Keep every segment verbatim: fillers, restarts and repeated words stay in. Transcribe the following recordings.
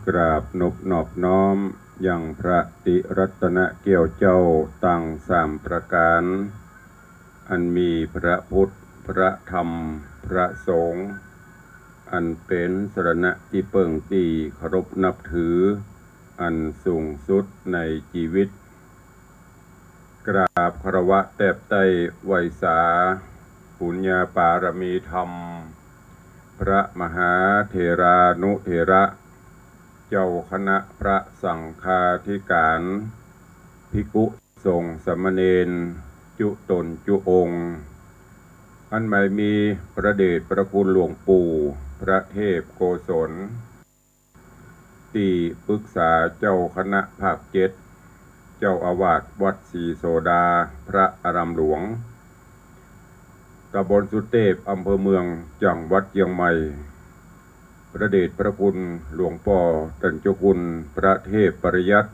กราบนบนอบน้อมยังพระติรัตนแก้วเจ้าตังสามประก๋าน อันมีพระพุทธ พระธรรม พระสงฆ์ อันเป๋นสรณะตี้เปิ้งตี้เคารพนับถือ อันสูงสุดในจีวิต กราบคารวะแตบใต้ไหว้สา ปุญญาปารมีธรรม พระมหาเถรานุเถระ เจ้าคณะพระสังฆาธิก๋าน ภิกขุสงฆ์สามเณร จุ๊ต๋นจุ๊องค์ อันหมายมีพระเดชพระคุณหลวงปู่ พระเทพโกศล ตี้ปึกษาเจ้าคณะภาคเจ็ด เจ้าอาวาสวัดศรีโสดา พระอารามหลวง ต๋ำบลสุเตพ อำเภอเมือง จังหวัดเจียงใหม่ พระเดชพระคุณหลวงป้อต้านเจ้าคุณพระเทพปริยัติ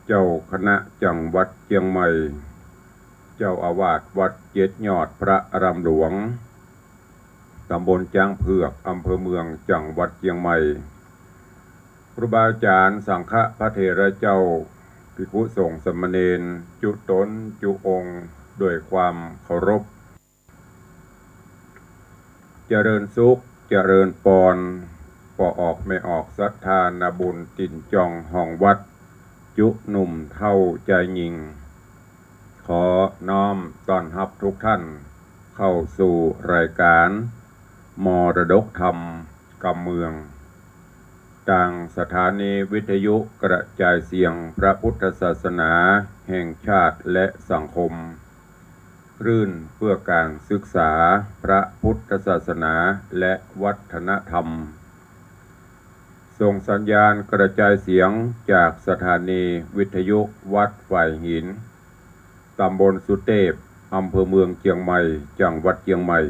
เจ้าคณะจังหวัดเจียงใหม่ เจ้าอาวาสวัดเจ็ดยอด พระอารามหลวง ต๋ำบลจ๊างเผือก อำเภอเมือง จังหวัดเจียงใหม่ ครูบาอาจ๋ารย์สังฆะพระเถระเจ้า ภิกขุสงฆ์สามเณร จุ๊ต๋นจุ๊องค์ ด้วยความเคารพ เจริญสุข เจริญปอน ป้อออกแม่ออกศรัทธานาบุญตี๋นจองห้องวัด จุ๊หนุ่มเฒ่าจายญิง ขอน้อมต้อนฮับทุกท่านเข้าสู่รายก๋านมรดกธรรมกำเมือง ตางสถานีวิทยุกระจายเสียงพระพุทธศาสนาแห่งชาติและสังคม คลื่นเพื่อการศึกษาพระพุทธศาสนาและวัฒนธรรม ส่งสัญญาณกระจายเสียงจากสถานีวิทยุวัดฝายหิน ต๋ำบลสุเตพ อำเภอเมืองเจียงใหม่ จังหวัดเจียงใหม่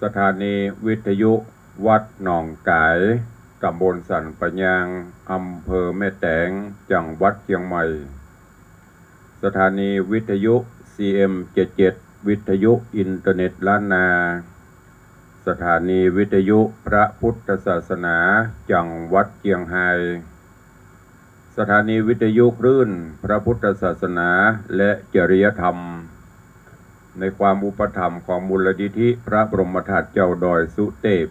สถานีวิทยุวัดหนองก๋าย ต๋ำบลสันป่ายาง อำเภอแม่แตง จังหวัดเจียงใหม่ สถานีวิทยุ ซีเอ็ม เจ็ดเจ็ด วิทยุอินเทอร์เน็ตล้านนา สถานีวิทยุพระพุทธศาสนา จังหวัดเจียงฮาย สถานีวิทยุคลื่นพระพุทธศาสนาและจริยธรรม ในความอุปถัมภ์ของมูลนิธิพระบรมธาตุเจ้าดอยสุเตพ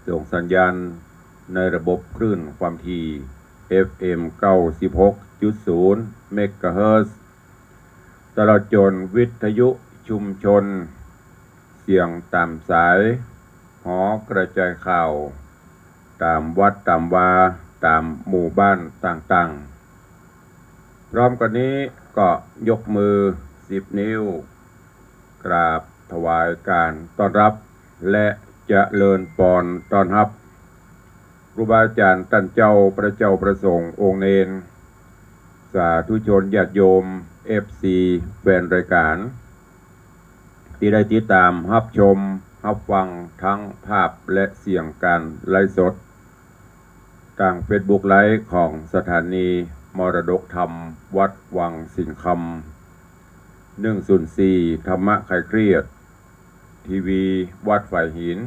ส่งสัญญาณในระบบคลื่นความถี่ เอฟเอ็ม เก้าสิบหกจุดศูนย์ เมกะเฮิรตซ์ ตลอดจ๋นวิทยุชุมชน เสียงต๋ามสาย หอกระจายข่าว ต๋ามวัดต๋ามวา ต๋ามหมู่บ้านต่างๆ พร้อมกั๋นนี้ก็ยกมือสิบนิ้ว กราบถวายการต้อนรับ และเจริญปอนต้อนฮับ ครูบาอาจ๋ารย์ต้านเจ้า พระเจ้าพระสงฆ์องค์เณร สาธุชนญาติโยม เอฟซี แฟนรายก๋าน ตี้ได้ติดต๋ามฮับชมฮับฟังทั้งภาพและเสียงก๋านไลฟ์สด ตางเฟซบุ๊กไลฟ์ของสถานีมรดกธรรมวัดวังสิงห์คำ หนึ่งศูนย์สี่ ธรรมะคลายเครียด ทีวีวัดฝายหิน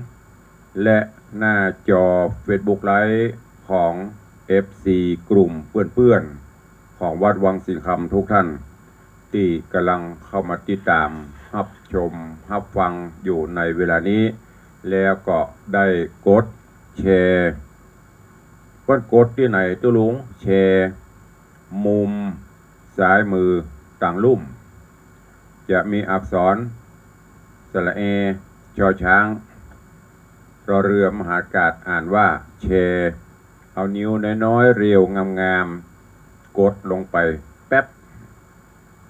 และหน้าจอเฟซบุ๊กไลฟ์ของ เอฟซี กลุ่มเปื้อนๆ ของวัดวังสิงห์คำทุกท่าน ตี้ก่ำลังเข้ามาติดต๋ามฮับชมฮับฟังอยู่ในเวลานี้ แล้วก็ได้กดแชร์ เปิ้นกดตี้ไหนตุ๊ลุง แชร์ มุมซ้ายมือตางลุ่ม จะมีอักษร สระแอ ชอช้าง รอเรือมหากาศ อ่านว่าแชร์ เอานิ้วน้อยๆ เรียวงามๆ กดลงไปแป๊บ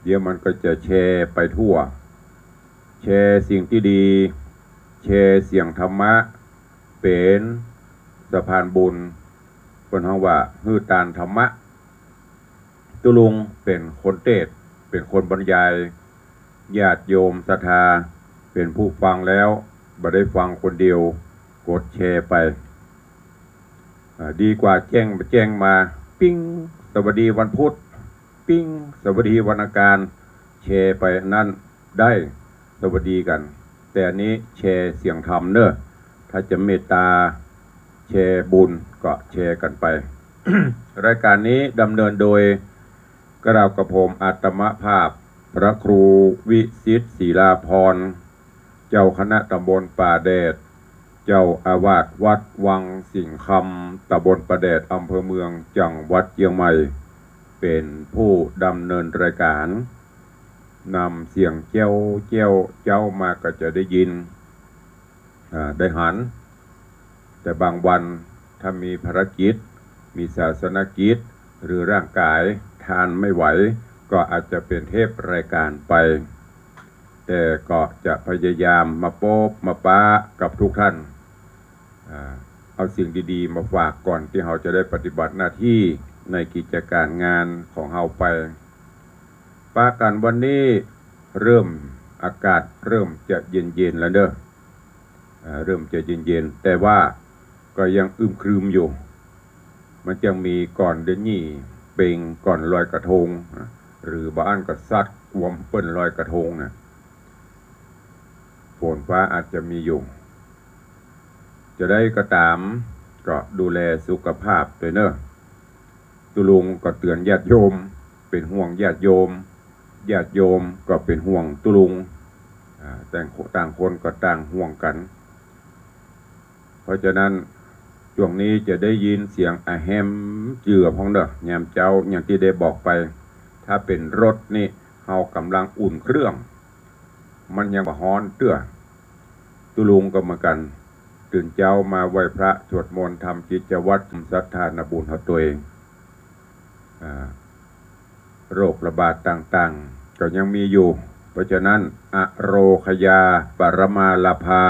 เดี๋ยวมันก็จะแชร์ไปทั่ว แชร์สิ่งตี้ดี แชร์เสียงธรรมะ เป๋นสะพานบุญ เปิ้นฮ้องว่าหื้อตานธรรมะ ตุ๊ลุงเป๋นคนเตสน์ เป๋นคนบรรยาย ญาติโยมศรัทธาเป๋นผู้ฟังแล้ว บ่ได้ฟังคนเดียว กดแชร์ไป อ่า ดีกว่าแจ้งไปแจ้งมา ปิ๊ง สวัสดีวันพุธ ปิ๊ง สวัสดีวันอังคาร แชร์ไปนั้นได้ สวัสดีกั๋น แต่อันนี้แชร์เสียงธรรมเน่อ ถ้าจะเมตตา แชร์บุญก็แชร์กั๋นไป รายก๋านนี้ดำเนินโดยเกล้ากระผมอาตมาภาพ พระครูวิชิตศิลาภรณ์ เจ้าคณะตำบลป่าแดด เจ้าอาวาสวัดวังสิงห์คำ ตำบลป่าแดด อำเภอเมือง จังหวัดเจียงใหม่ เป๋นผู้ดำเนินรายก๋าน นำเสียงแจ้วแจ้ว เจ๊ามาก็จะได้ยิน อ่า ได้หัน แต่บางวันถ้ามีภารกิจ มีศาสนกิจ หรือร่างก๋ายทานไม่ไหว ก็อาจจะเป๋นเทปรายก๋านไป แต่ก็จะพยายามมาปบมาปะกับทุกท่าน อ่า เอาสิ่งดีๆ มาฝากก่อนตี้เฮาจะได้ปฏิบัติหน้าตี้ในกิจก๋านงานของเฮาไป ปะกั๋นวันนี้เริ่ม อากาศเริ่มจะเย็นๆ แล้วเน่อ อ่า เริ่มจะเย็นๆ แต่ว่าก็ยังอึมครึมอยู่ มันยังมีก่อนเดือนยี่เป่ง ก่อนลอยกระทง อ่า หรือบางอันก็สักกวมเปิ้นลอยกระทงน่ะ ฝนฟ้าอาจจะมีอยู่ จะใดก็ต๋าม ก็ดูแลสุขภาพตวยเน่อ ตุ๊ลุงก็เตื๋อนญาติโยม เป๋นห่วงญาติโยม ญาติโยมก็เป๋นห่วงตุ๊ลุง อ่า ต่าง ต่างคนก็ต่างห่วงกั๋น เพราะฉะนั้น จ้วงนี้จะได้ยินเสียงอะแฮมเจื้อพ่องเน่อ ยามเจ๊า อย่างตี้ได้บอกไป ถ้าเป๋นรถนี่ เฮาก่ำลังอุ่นเครื่อง มันยังบ่ฮ้อนเตื้อ ตุ๊ลุงก็เหมือนกั๋น ตื่นเจ๊ามาไหว้พระ สวดมนต์ ทำกิจวัตร ศรัทธานาบุญเฮาตวย อ่า โรคระบาดต่างๆ ก็ยังมีอยู่ เพราะฉะนั้น อโรคยา ปรมาลาภา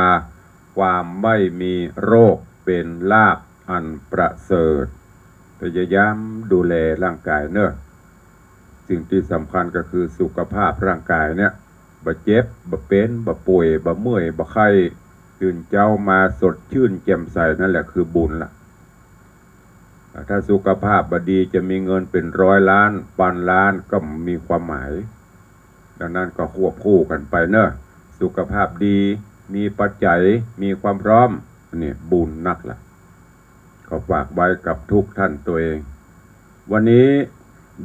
ความไม่มีโรคเป๋นลาภอันประเสริฐ พยายามดูแลร่างก๋ายเน่อ สิ่งตี้สำคัญก็คือสุขภาพร่างก๋ายเนี่ย บ่เจ็บ บ่เป๋น บ่ป่วย บ่เมื่อย บ่ไข้ ตื่นเจ๊ามาสดชื่นแจ่มใส นั่นแหละคือบุญละ ถ้าสุขภาพบ่ดี จะมีเงินเป๋นร้อยล้าน ปันล้าน ก็บ่มีความหมาย ดังนั้นก็ควบคู่กั๋นไปเน่อ สุขภาพดี มีปัจจัย มีความพร้อม นี่บุญนักละ ขอฝากไว้กับทุกท่านตวย วันนี้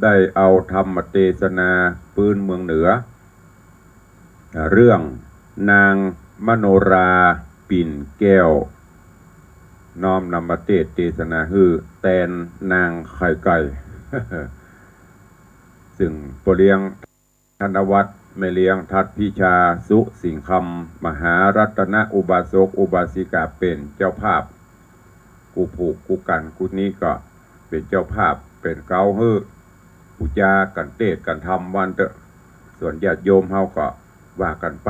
ได้เอาธรรมเตสนาปื๊นเมืองเหนือ เรื่องนางมโนราปิ่นแก้ว น้อมนำมาเตสน์เตสนาหื้อแตนนางไข่ไก่ ซึ่งป้อเลี้ยง ธนวัฒน์ แม่เลี้ยงทัดพิชา สุสิงห์คำ มหารัตนอุบาสกอุบาสิกาเป๋นเจ้าภาพ กู้ผูกกู้กั๋นกู้นี้ก็เป๋นเจ้าภาพ เป๋นเก๊าหื้อ ปู๋จากั๋นเตสน์กั๋นธรรมว่าอั้นเต๊อะ ส่วนญาติโยมเฮาก็ว่ากั๋นไป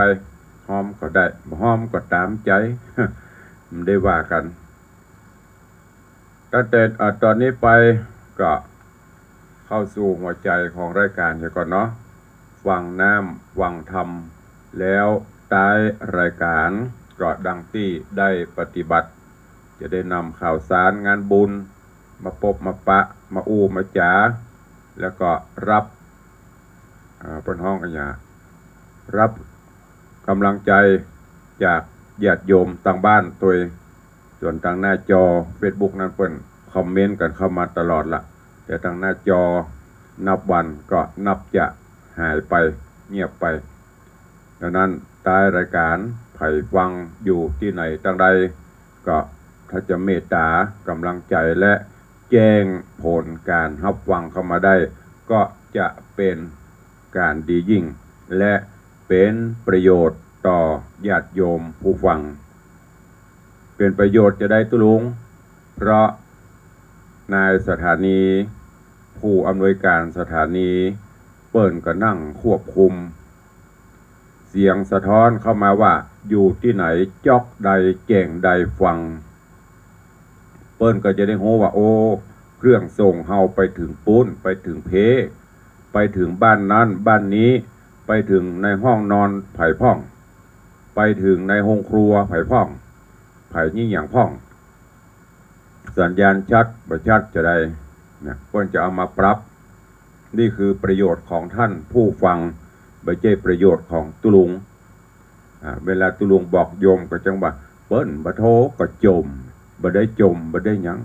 ฮ้อมก็ได้ บ่ฮ้อมก็ต๋ามใจ๋ บ่ได้ว่ากั๋น ตั้งแต่ อ่า ต๋อนนี้ไปก็เข้าสู่หัวใจ๋ของรายก๋านเหียก่อนเนาะ ฟังน้ำฟังธรรม แล้วต๊ายรายก๋านก็ดังตี้ได้ปฏิบัติ จะได้นำข่าวสารงานบุญมาปบมาปะ มาอู้มาจ๋า แล้วก็รับ อ่า เปิ้นฮ้องอะหยัง รับก๋ำลังใจ๋จากญาติโยมตางบ้านตวย ส่วนตางหน้าจอเฟซบุ๊กนั้นเปิ้นคอมเมนต์กั๋นเข้ามาตลอดละ แต่ตางหน้าจอนับวันก็นับจะหายไป เงียบไป ดังนั้นต๊ายรายก๋าน ใผฟังอยู่ตี้ไหนตางใด ก็ถ้าจะเมตต๋าก๋ำลังใจ๋และแจ้งผลก๋านฮับฟังเข้ามาได้ ก็จะเป๋นก๋านดียิ่ง และเป๋นประโยชน์ต่อญาติโยมผู้ฟัง เป๋นประโยชน์จาใดตุ๊ลุง เพราะนายสถานี ผู้อำนวยก๋านสถานี เปิ้นก็นั่งควบคุม เสียงสะท้อนเข้ามาว่าอยู่ตี้ไหน จ๊อกใดแจ่งใดฟัง เปิ้นก็จะได้ฮู้ว่า โอ้ เครื่องส่งเฮาไปเถิงปู๊น ไปเถิงเพ ไปเถิงบ้านนั้นบ้านนี้ ไปเถิงในห้องนอนใผพ่อง ไปเถิงในโฮงครัวใผพ่อง ใผยี่หยังพ่อง สัญญาณชัดบ่ชัดจาใดนะ เปิ้นจะเอามาปรับ นี่คือประโยชน์ของท่านผู้ฟัง บ่ใจ้ประโยชน์ของตุ๊ลุง อ่า เวลาตุ๊ลุงบอกโยมก็จังว่า เปิ้นบ่โทรก็จ่ม บ่ได้จ่ม บ่ได้หยัง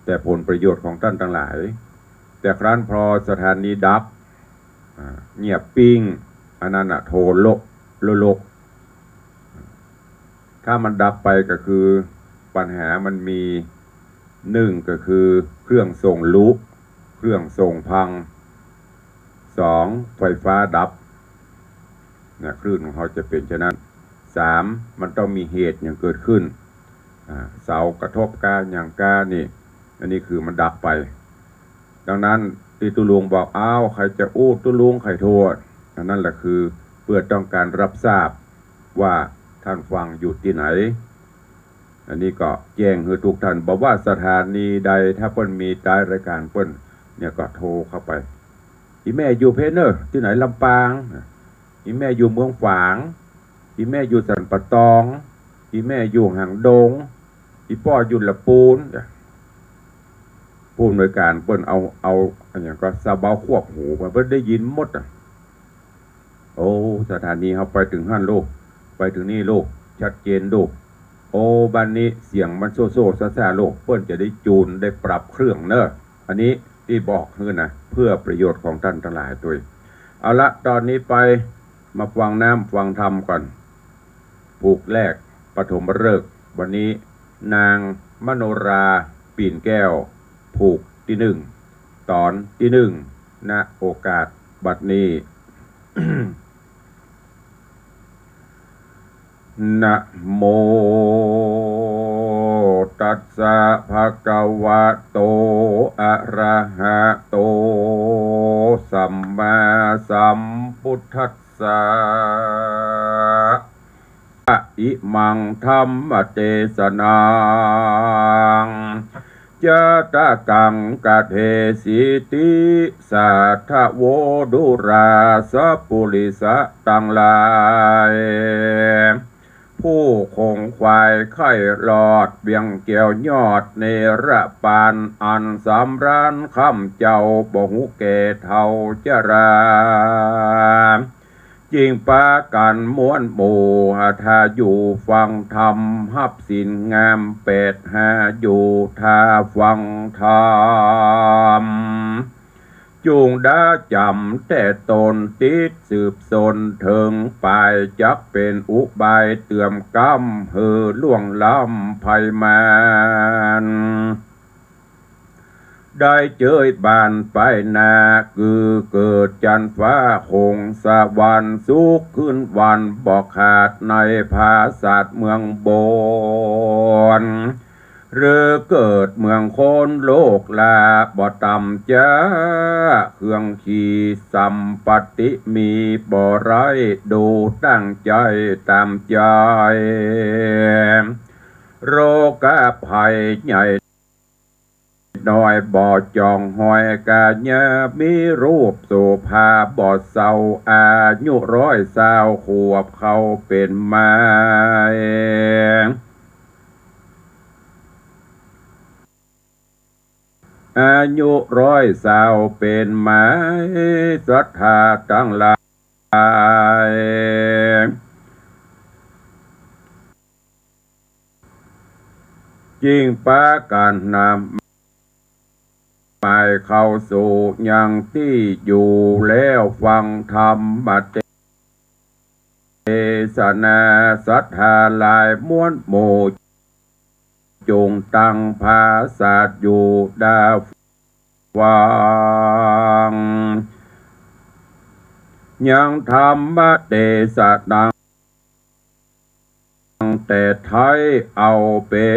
แต่ผลประโยชน์ของต้านตังหลาย แต่ครั้นพอสถานีดับ อ่า เงียบปิ้ง อันนั้นน่ะ โทโละโละโละ ถ้ามันดับไปก็คือปัญหามันมี นึ่งก็คือเครื่องส่งลุ เครื่องส่งพัง สอง ไฟฟ้าดับ เนี่ย คลื่นของเฮาจะเป๋นฉะนั้น สาม มันต้องมีเหตุหยังเกิดขึ้น อ่า เสากระทบก้าหยังก้านี่ อันนี้คือมันดับไป ดังนั้นตี้ตุ๊ลุงบอก อ้าว ใผจะอู้ตุ๊ลุงใผโทษ อันนั้นแหละคือเปื้อต้องการฮับทราบว่าต้านฟังอยู่ตี้ไหน อันนี้ก็แจ้งหื้อทุกท่าน บ่ว่าสถานีใด ถ้าเปิ้นมีใต้รายก๋านเปิ้นเนี่ยก็โทรเข้าไป อี่แม่อยู่เพชรเน่อ ตี้ไหน ลำปาง อี่แม่อยู่เมืองฝาง อี่แม่อยู่สันป่าตอง อี่แม่อยู่หางดง อี่ป้ออยู่ละปูน ผู้อำนวยก๋านเปิ้นเอา เอา อะหยังก็ซาวเบาควบหูไป เปิ้นได้ยินหมดอะ โอ้ สถานีเฮาไปเถิงหั้นโล ไปเถิงนี่โล ชัดเจนโล โอ้ บัดนี้เสียงมันโซ่ๆซ่าๆโล เปิ้นจะได้จูน ได้ปรับเครื่องเน่อ อันนี้ตี้บอกหื้อนะ เปื้อประโยชน์ของต้านตังหลายตวย เอาละ ต๋อนนี้ไป มาฟังน้ำฟังธรรมก่อน ผูกแรก ปฐมฤกษ์ วันนี้ นางมโนรา ปิ่นแก้ว ผูกตี้นึ่ง ต๋อนตี้นึ่ง ณ โอกาสบัดนี้ นะโม ตัสสะ ภะคะวะโต อะระหะโต สัมมาสัมพุทธัสสะ อิมังธัมมะเตสะนัง จะตะกัง กะเทสิติ สาธะโว ดูราสะปุริสะตังหลาย ผู้ขงขวายใค่รอด เวียงแก้วยอดเนรปาน อันสำราญค่ำเจ้า บ่ฮู้แก่เฒ่าจรา จึงปากั๋นม้วนหมู่ หาทาอยู่ฟังธรรม ฮับศีลงามแปด หาอยู่ทาฟังธรรม จุ่งดาจ๋ำแต่ตน ติดสืบสนเถิงป๋าย จักเป๋นอุบายเตื๋อมก้ำ หื้อล่วงล้ำภัยมาร ได้เจยบานไปหน้า กือเกิดจันทร์ฟ้าคงสวรรค์ สุขคืนวันบ่ขาด ในผาสาทเมืองบน หรือเกิดเมืองคนโลกลา บ่ต่ำจ๊า เครื่องขี่สัมปัตติมี บ่ไร้ดูตั้งใจ๋ต๋ามใจ๋ โรคภัยใหญ่ น้อยบ่จ่องหอย กายามีรูปโสภาบ่เศร้า อายุร้อยซาวขวบเข้าเป๋นไม้ อายุร้อยซาวเป๋นไม้ ศรัทธาตังหลาย จึงปากั๋นนำหมายเข้าสู่ยังตี้อยู่ แล้วฟังธรรมเตสนา ศรัทธาหลายม้วนหมู่ จุ่งตั้งผาสาทอยู่ดาฟัง ยังธรรมเตสนา แต่ไท้เอาเป๋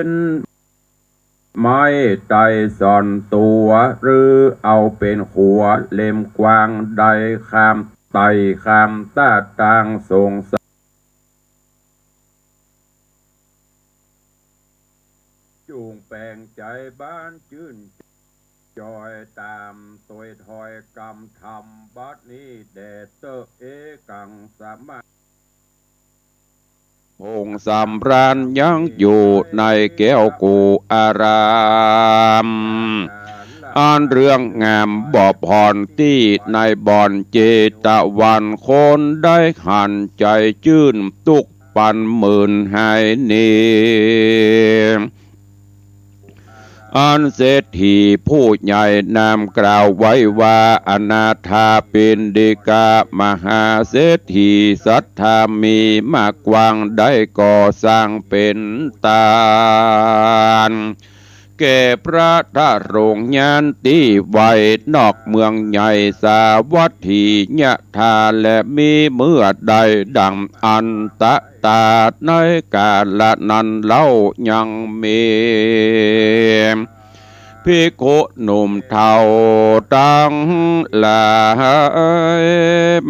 นไม้ไตสอนตั๋ว หรือเอาเป๋นขัวเล่มกว้าง ได้ข้ามไต่ข้ามต้านตางสงสัย จุ่งแป๋งใจ๋บานจื้นจ่อย ต๋ามตวยถ้อยกำธรรมบัดนี้แด่เต๊อะ เอกังสะมะ พงษ์สำราญยังอยู่ในแก้วกู่อาราม อันเรื่องงามบ่ผ่อนตี้ในบ่อนเจตวัน คนได้หันใจ๋จื้นตุ๊ก ปันหมื่นหายหนี อันเศรษฐีผู้ใหญ่นามกล่าวไว้ว่า อนาถาปิณฑิกะมหาเศรษฐี ศรัทธามีมากกว้าง ได้ก่อสร้างเป๋นตาน แก่พระทรงยานตี้ไว้นอกเมืองใหญ่สาวัตถี ยะถา และมีเมื่อใดดังอันตะตา ในกาละนั้นเล่ายังมี ภิกขุหนุ่มเฒ่าตังหลาย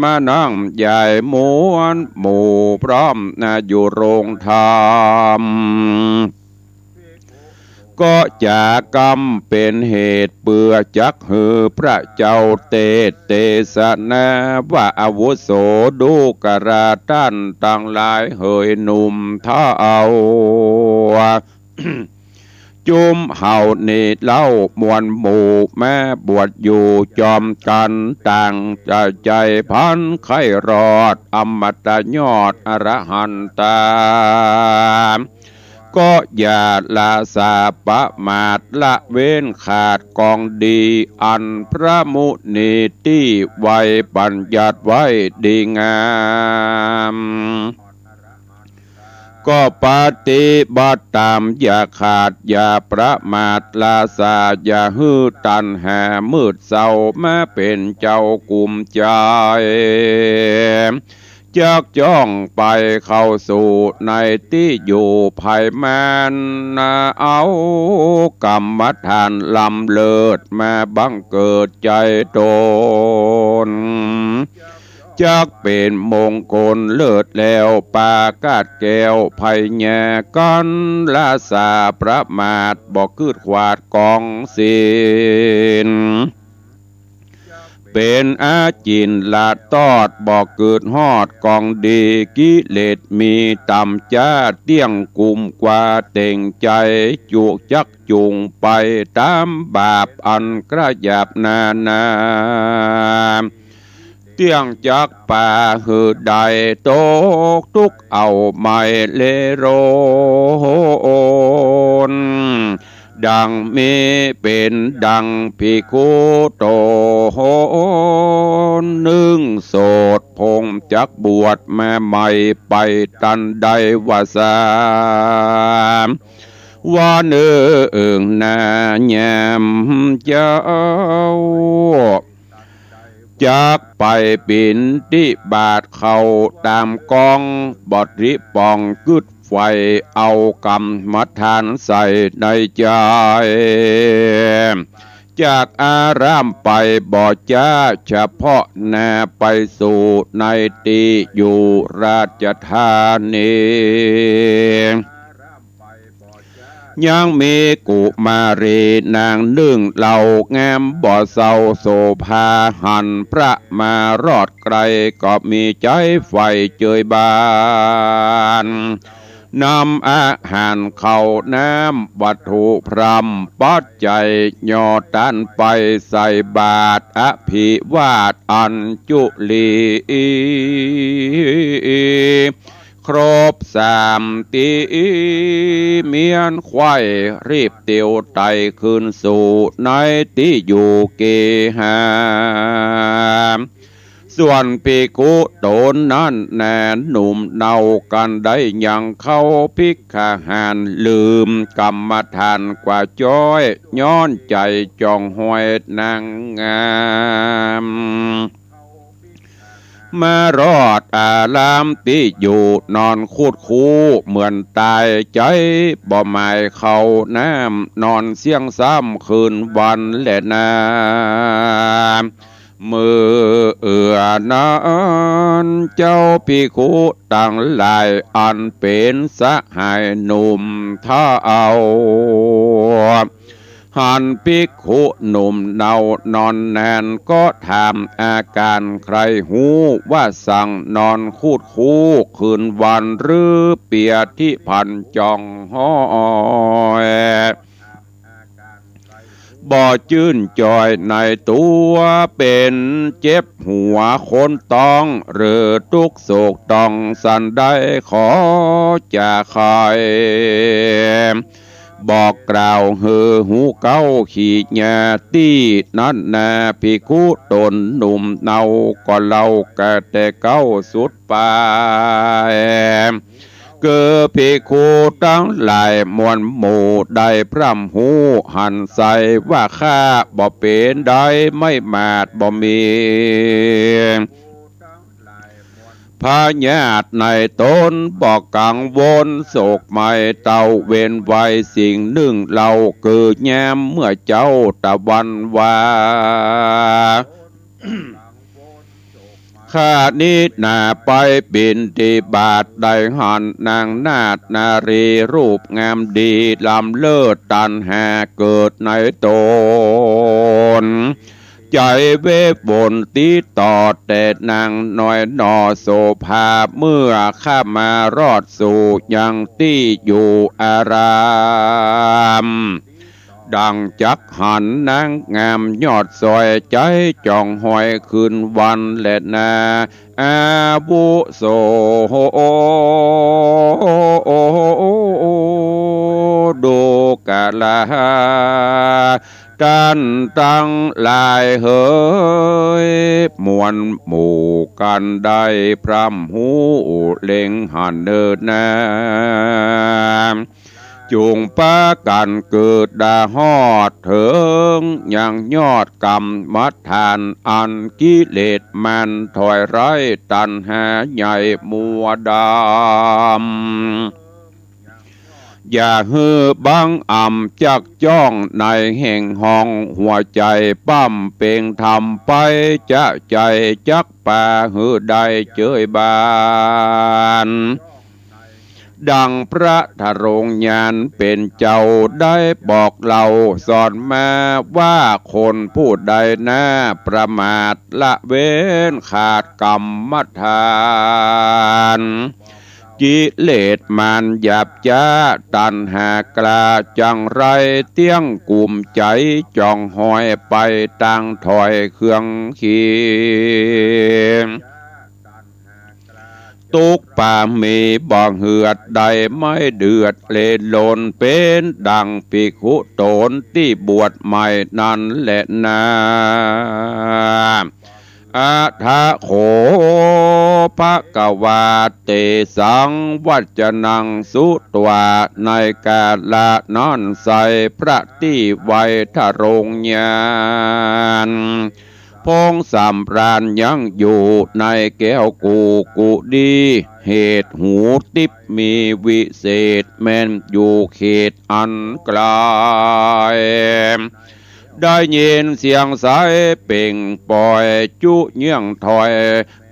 มานั่งใหญ่มวลหมู่พร้อมนาอยู่โรงธรรม ก็จะกำเป๋นเหตุเปื้อจักหื้อพระเจ้าเตสน์เตสนาว่า อาวุโสดูกราต้านตังหลาย เหยหนุ่มเฒ่า จุมเฮานี้เล่ามวลหมู่มาบวชอยู่จอมกั๋น ต่างใจ๋ใฝ่ฝันใค่รอดอมตะยอดอรหันตา ก็อย่าละสาประมาทละเว้นขาดกองดี อันพระมุนีตี้ไว้บัญญัติไว้ดีงาม ก็ปฏิบัติต๋ามอย่าขาดอย่าประมาท ละสาอย่าหื้อตัณหามืดเศร้ามาเป๋นเจ้ากุมใจ๋ จักจ้องไปเข้าสู่ในตี้อยู่ภัยมัน เอากรรมฐานล้ำเลิศมาบังเกิดใจ๋ต๋น จักเป๋นมงคลเลิศแล้ว ปากัดแก้วภัยแย่กั๋น ละสาประมาทบ่กึ๊ดขวาดกองศีล เป๋นอาจิณละตอดบ่กึ๊ดฮอดกองดี กิเลสมีต่ำจ๊าเตี้ยงกุมกว่าเต็งใจ๋ จุจักจุ่งไปต๋ามบาปอันกระหยาบนานา เตี้ยงจักปาหื้อได้ตกตุ๊กข์เอาไม่เลโรน ดังมีเป๋นดังภิกขุต๋นนึ่งโสษ พงจักบวชมาใหม่ไปตันใดว่าสาม ว่านึ่งนาแย้มเจ้า จักไปปิณฑิบาตเข้าต๋ามกอง บริปองกึ๊ดใฝ่เอากรรมฐานใส่ในใจ๋ จากอารามไปบ่จ๊า เฉพาะหน้าไปสู่ในตี้อยู่ราชธานี ยังมีกุมารีนางนึ่งเหล่างามบ่เศร้าโสภา หันพระมารอดไกลก็มีใจ๋ใฝ่เจยบาน นำอาหารข้าวน้ำวัตถุพร่ำปัจจัย ย่อต้านไปใส่บาตรอภิวาทอัญจุลี ครบสามตี้ เมี้ยนไขว้รีบเตียวไต่คืนสู่ในตี้อยู่เกหา ส่วนภิกขุต๋นนั้นแน่หนุ่มเนากั๋นได้ยังเข้าภิกขาหาร ลืมกรรมฐานกว่าจ๊อย ย้อนใจ๋จ้องห้อยนางงาม มารอดอารามตี้อยู่นอนคุดคู้ เหมือนต๋ายใจ๋บ่หมายข้าวน้ำ นอนเสี้ยงซ้ำคืนวันแลนา เมื่อนั้นเจ้าภิกขุตังหลาย อันเป๋นสหายหนุ่มเฒ่า หันภิกขุหนุ่มเนานอนแน่น ก็ถามอาก๋านใค่ฮู้ว่าสัง นอนคุดคู้คืนวัน หรือเปียธิพันธ์จ้องห้อย บ่จื้นจ่อยในตั๋ว เป๋นเจ็บหัวคนต๊อง หรือตุ๊กข์โศกตองสันใด ขอจะใค่บอกกล่าวหื้อฮู้เก๊า ขีญาตี้นั้นนา ภิกขุต๋นหนุ่มเนา ก็เล่ากาแต่เก๊าสุดป๋าย คือภิกขุตังหลายมวลหมู่ ได้พร่ำฮู้หันใสว่าข้า บ่เป๋นใด ไม้หมาดบ่มี พยาธิในต๋น บ่กังวลโศกไหม้ เต้าเว้นไว้สิ่งนึ่งเล่า คือยามเมื่อเจ๊าตะวันวา ข้านี้นาไปบิณฑบาต ได้หันนางนาฏนารีรูปงามดี ล้ำเลิศตัณหาเกิดในต๋น ใจ๋เววนติดต่อแต่นางน้อยหนอโสภา เมื่อข้ามารอดสู่ยังตี้อยู่อาราม ดังจักหันนางงามยอดซอย ใจ๋จ่องหอยคืนวันแลนา อาวุโส ดูกรา ต้านตังหลายเหย มวลหมู่กั๋นได้พร่ำฮู้เล็งหันเนินนา จุ่งปากั๋นเกิดดาฮอดเถิง ยังยอดกรรมฐาน อันกิเลสมารถอยไร้ ตัณหาใหญ่มัวดำ อย่าหื้อบังอำจักจ้อง ในแห่งห้องหัวใจ๋ ป้ำเป่งธรรมไปจะใจ๋ จักปาหื้อได้เจยบาน ดังพระทรงญาณเป๋นเจ้าได้บอกเล่าสอนมาว่า คนผู้ใดนาประมาทละเว้นขาดกรรมฐาน กิเลสมารหยาบจ๊า ตัณหากล้าจังไร เตี้ยงกุมใจ๋จ่องหอยไป ตางถอยเคืองขี ตุ๊กข์ปามีบ่เหือด ได้ไม่เดือดเลนลน เป๋นดังภิกขุต๋นตี้บวชใหม่นั้นแลนา อะถะโข ภะคะวา เตสัง วัจจนัง สุตวา ในกาละนั้นไซร้ พระตี้ไวทรงญาณ พงสำราญยังอยู่ในแก้วกูกุดี เหตุหูติ๊บมีวิเศษ แม่นอยู่เขตอันไกล ได้ยินเสียงไซเปล่งปล่อย จุเยื่องถอย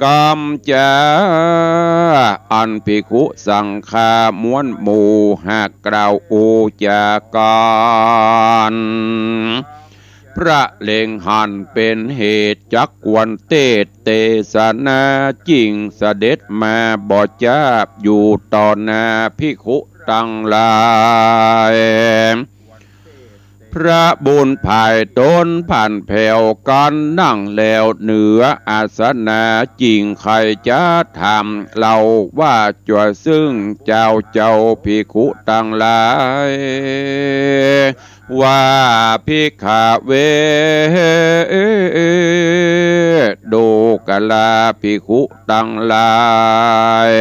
กำจา อันภิกขุสังฆามวลหมู่หากกล่าวอู้จ๋ากั๋น พระเล็งหันเป๋นเหตุจักควรเตสน์ เตสนาจึ่งเสด็จมาบ่จ๊าบ อยู่ต่อหน้าภิกขุตังหลาย พระบุญภายต๋นผันแผวกั๋นนั่งแล้วเหนืออาสนะ จึ่งใค่จะถามเล่าว่า จั๋วซึ่งเจ้า เจ้าภิกขุตังหลาย ว่า ภิกขะเว ดูกราภิกขุตังหลาย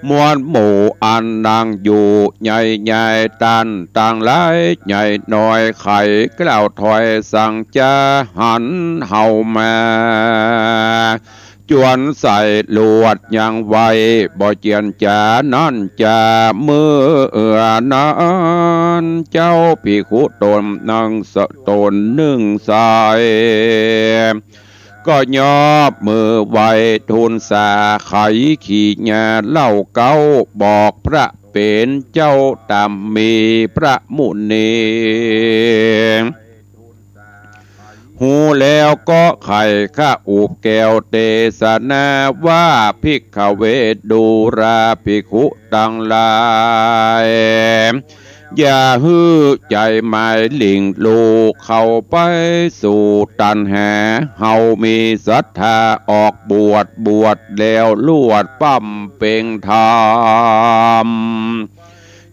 มวลหมู่อันนั่งอยู่ใหญ่ๆ ต้านตังหลายใหญ่น้อย ใค่กล่าวถอยสังจา หันเฮามา จวนใส่ลวดยังไว บ่เจียนจ๋านั้นจ๋า เมื่อนั้นเจ้าภิกขุต๋นนึ่งสะ ต๋นนึ่งไซ ก็ยอบมือไหว้ทูลสา ไขขีญาเล่าเก๊า บอกพระเป๋นเจ้าต๋ามมีพระมุนี ฮู้แล้วก็ใค่คะอุบแก้วเตสนาว่า ภิกขะเว ดูราภิกขุตังหลาย อย่าหื้อใจ๋หมายหลิ่งลูกเข้าไปสู่ตัณหา เฮามีศรัทธาออกบวช บวชแล้วลวดป้ำเป็งธรรม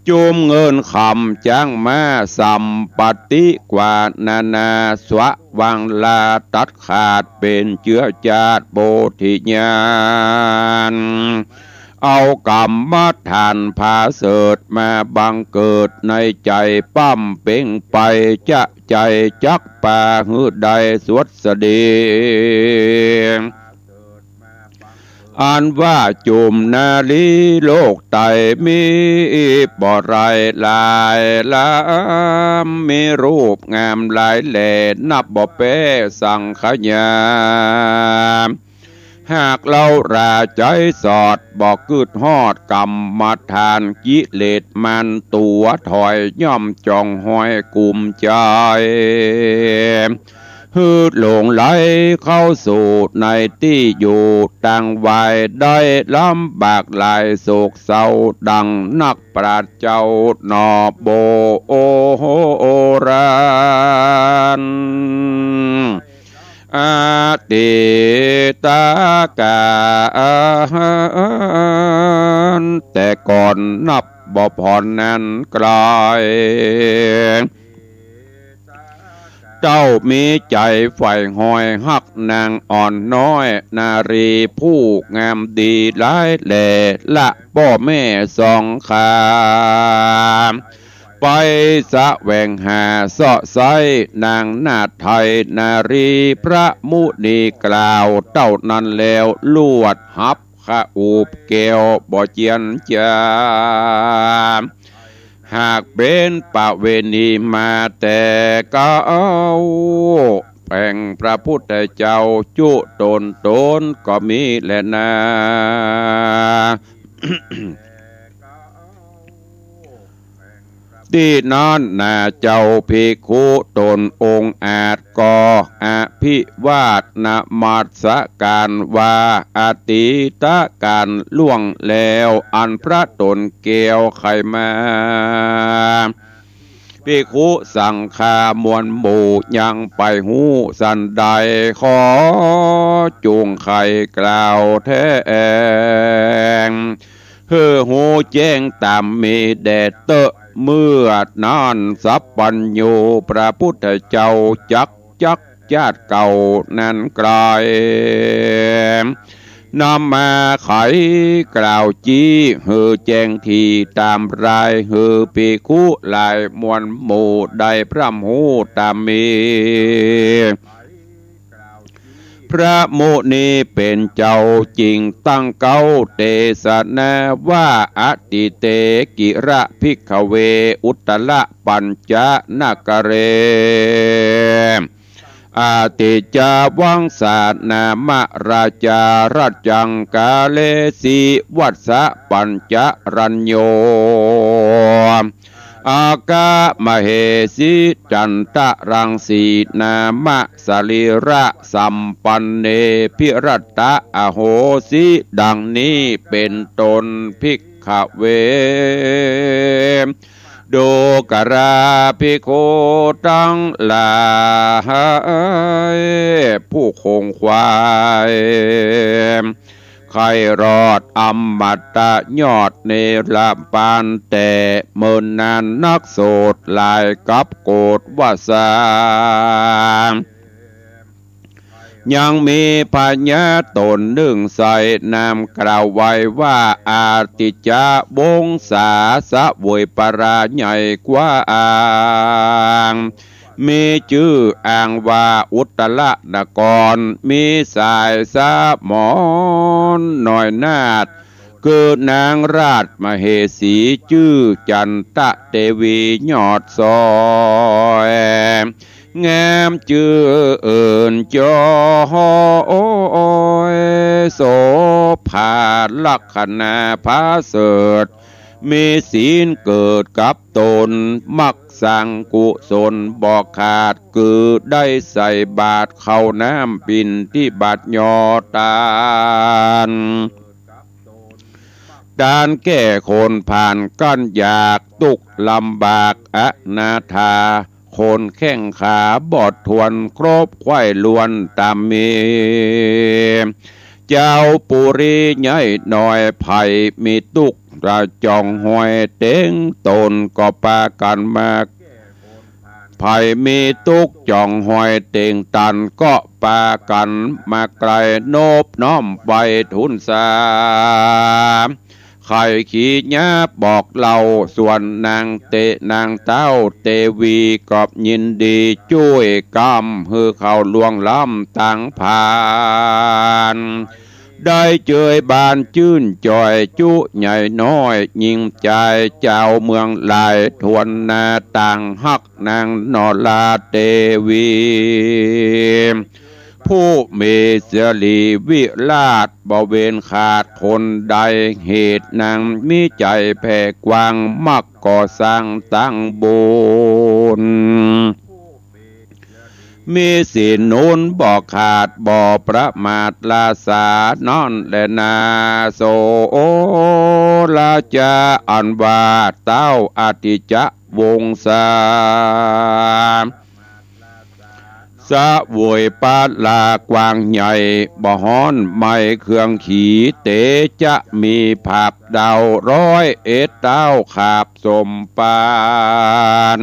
จุมเงินคำจ๊างม้าสัมปัตติกว่านานา สวะวังลาตัดขาดเป๋นเจื้อจาติโพธิญาณ เอาก๋รรมฐานผาเสริฐมาบังเกิดในใจ๋ป้ำเป็งไป จะใจ๋จักปาหื้อได้สวัสดี อันว่าจุมนารีโลกไตมีบ่ไรหลายล้ำ มีรูปงามหลายแหล่ นับบ่แป๊สังขยา หากเฮาราใจ๋สอด บ่กึ๊ดฮอดก๋รรมฐาน กิเลสมันตั๋วถอย ย่อมจ๋องฮอยกุมใจ๋ หื้อหลงไหลเข้าสู่ในตี้อยู่ตังวาย ได้ลำบากหลายโศกเศร้า ดังนักปราชญ์เจ้าหนอ โบราณ อดีตก๋าน แต่ก่อนนับบ่พ้นนานไกล เต้ามีใจ๋ใฝ่ฮอยฮักนางอ่อนน้อย นารีผู้งามดีหลายแหล่ ละป้อแม่สองข้า ไปแสวงหาเซาะไซ้นางนาฏไทย นารีพระมุนีกล่าวเต้านั้นแล้ว ลวดฮับ ขะอูบแก้วบ่เจียนจ๋า หากเป๋นประเวณีมาแต่เก๊า แป๋งพระพุทธเจ้าจุตนต๋นก็มีแลนา ตี้นั้นนาเจ้าภิกขุต๋นองค์อาจก็อภิวาทนมัสก๋านว่า อดีตก๋านล่วงแล้ว อันพระต๋นแก้วใค่มา ภิกขุสังฆามวลหมู่ยังไปฮู้สันใด ขอจุ่งใค่กล่าวแถลง หื้อฮู้แจ้งต๋ามมีแด่เต๊อะ เมื่อนั้นสัพพัญญูพระพุทธเจ้าจักจักจาติเก่านั้นไกล นำมาไขกล่าวจี้ หื้อแจ้งถี่ต๋ามราย หื้อภิกขุหลายมวลหมู่ได้พร่ำฮู้ต๋ามมี พระมุนีเป๋นเจ้าจึ่งตั้งเก๊าเตสนาว่า อทิเต กิระ ภิกขเว อุตตระปัญจนกะเร อทิจจวังสานามะราชา รัจจังกาเลสิ วัสสะปัญจรัญโญ อากะมะเหสิ จันตะรังสีนามะ สรีระสัมปันเน ภิรัตตะอโหสิ ดังนี้เป๋นต้น ภิกขเว ดูกราภิกขุตังหลาย ผู้ขงขวาย ใค่รอดอมตะยอดเนรปาน แต่เมินนานนักโสดหลายกับโกฏวาสา ยังมีพญาต๋นนึ่งใส่นามกล่าวไว้ว่า อทิจจวงศาเสวยปราใหญ่กว้าง มีจื้ออ้างว่าอุตตรนคร มีสายสมณน้อยนาถ คือนางราชมเหสีจื้อจันตะเตวียอดสวย งามจื้นจ้อย โสภาลักษณะผาเสริฐ มีศีลเกิดกับต๋น มักสร้างกุศลบ่ขาด คือได้ใส่บาตรข้าวน้ำบิณฑบาตยอดตาน ตานแก้คนผ่านกั้นยาก ตุ๊กข์ลำบากอนาถา คนแข้งขาบอดทวน ครบไขว้ล้วนต๋ามมี เจ้าปุรีใหญ่น้อย ใผมีตุ๊กข์จะจ่องหอยเต็งต๋น ก็ปากั๋นมา ใผมีตุ๊กข์จ่องหอยเต็งต๋น ก็ปากั๋นมาไกล นบน้อมไหว้ทูลสา ใค่ขีหญ้าบอกเล่า ส่วนนางเต นางเต้าเตวี ก็ยินดีจ้วยกำ หื้อเข้าล่วงล้ำตังผ่าน ได้เจยบานจื้นจ้อย จุใหญ่น้อยยิ่งใจ๋ เจ้าเมืองหลายถ้วนหน้า ต่างฮักนางนราเตวี ผู้มีสิริวิราช บ่เว้นขาดคนใด เหตุนางมีใจ๋แผ่กว้าง มักก่อสร้างตั้งบุญ มีศีลหนุนบ่ขาด บ่ประมาทราษานั้นแลนา โสราจะอันว่าเต้าอทิจจวงศา เสวยปลากว้างใหญ่ บ่ฮ้อนไหม้เครื่องขี เตจะมีผาบเดา ร้อยเอ็ดเต้าขาบสมปาน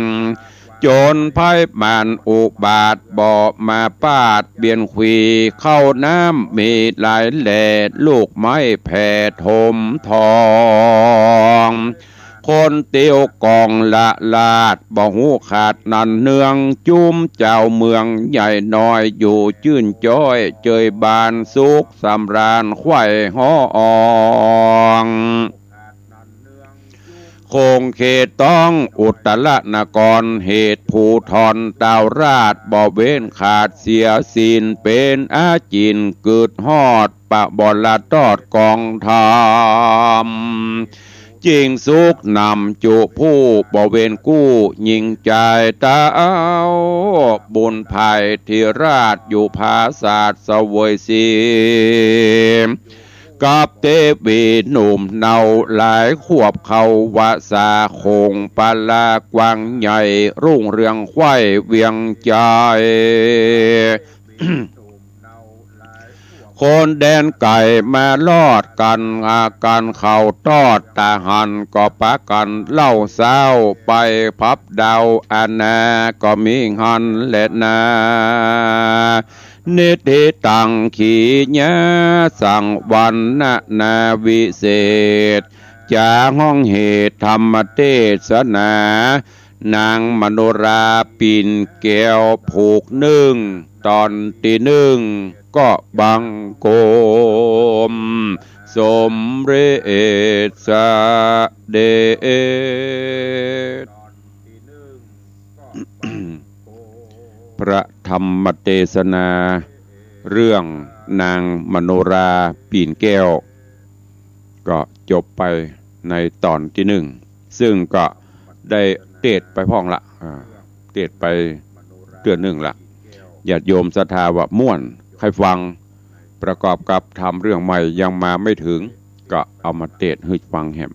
จนภัยมารอุบาท บ่มาปาดเบียดขวี เข้าน้ำมีหลายแหล่ ลูกไม้แผ่ถมทอง คนเตียวกองละลาด บ่ฮู้ขาดนันเนือง จุมเจ้าเมืองใหญ่น้อย อยู่จื้นจ้อยเจยบาน สุขสำราญไขว่ฮ้อง คงเขตต้องอุตรนคร เหตุภูธรเต้าราช บ่เว้นขาดเสียสิ้น เป๋นอาจินกึดฮอด ปะบรตอดกองธรรม จิ่งสุขนำจุผู้ บ่เว้นกู้ยิ่งใจ๋ เต้าบุญภายธิราช อยู่ผาสาทเสวยสิ กับเตวีหนุ่มเนาหลายขวบ เข้าวสาคงปลากว้างใหญ่ รุ่งเรืองไขว่เวียงใจ๋ คนแดนไก๋มาลอดกั๋น อากั๋นเข้าตอดตาหัน ก็ปากั๋นเล่าเศร้า ไปพับเดาอาณา ก็มีหันแลนา นิทธิตังขีญาสังวรรณนาวิเศษ จ๋าฮ้องเหตุธรรมเตสนา นางมโนราปิ่นแก้วผูกนึ่ง ต๋อนตี้นึ่ง ก็บังคมสมเร็จเสด็จ พระธรรมเตสนา เรื่องนางมโนราปิ่นแก้ว ก็จบไปในต๋อนตี้นึ่ง ซึ่งก็ได้เตสน์ไปพ่องละ อ่า เตสน์ไปเตื้อนึ่งละ ญาติโยมศรัทธาว่าม่วน ใค่ฟัง ประกอบกับธรรมเรื่องใหม่ยังมาไม่ถึง ก็เอามาเตสน์หื้อฟังแหม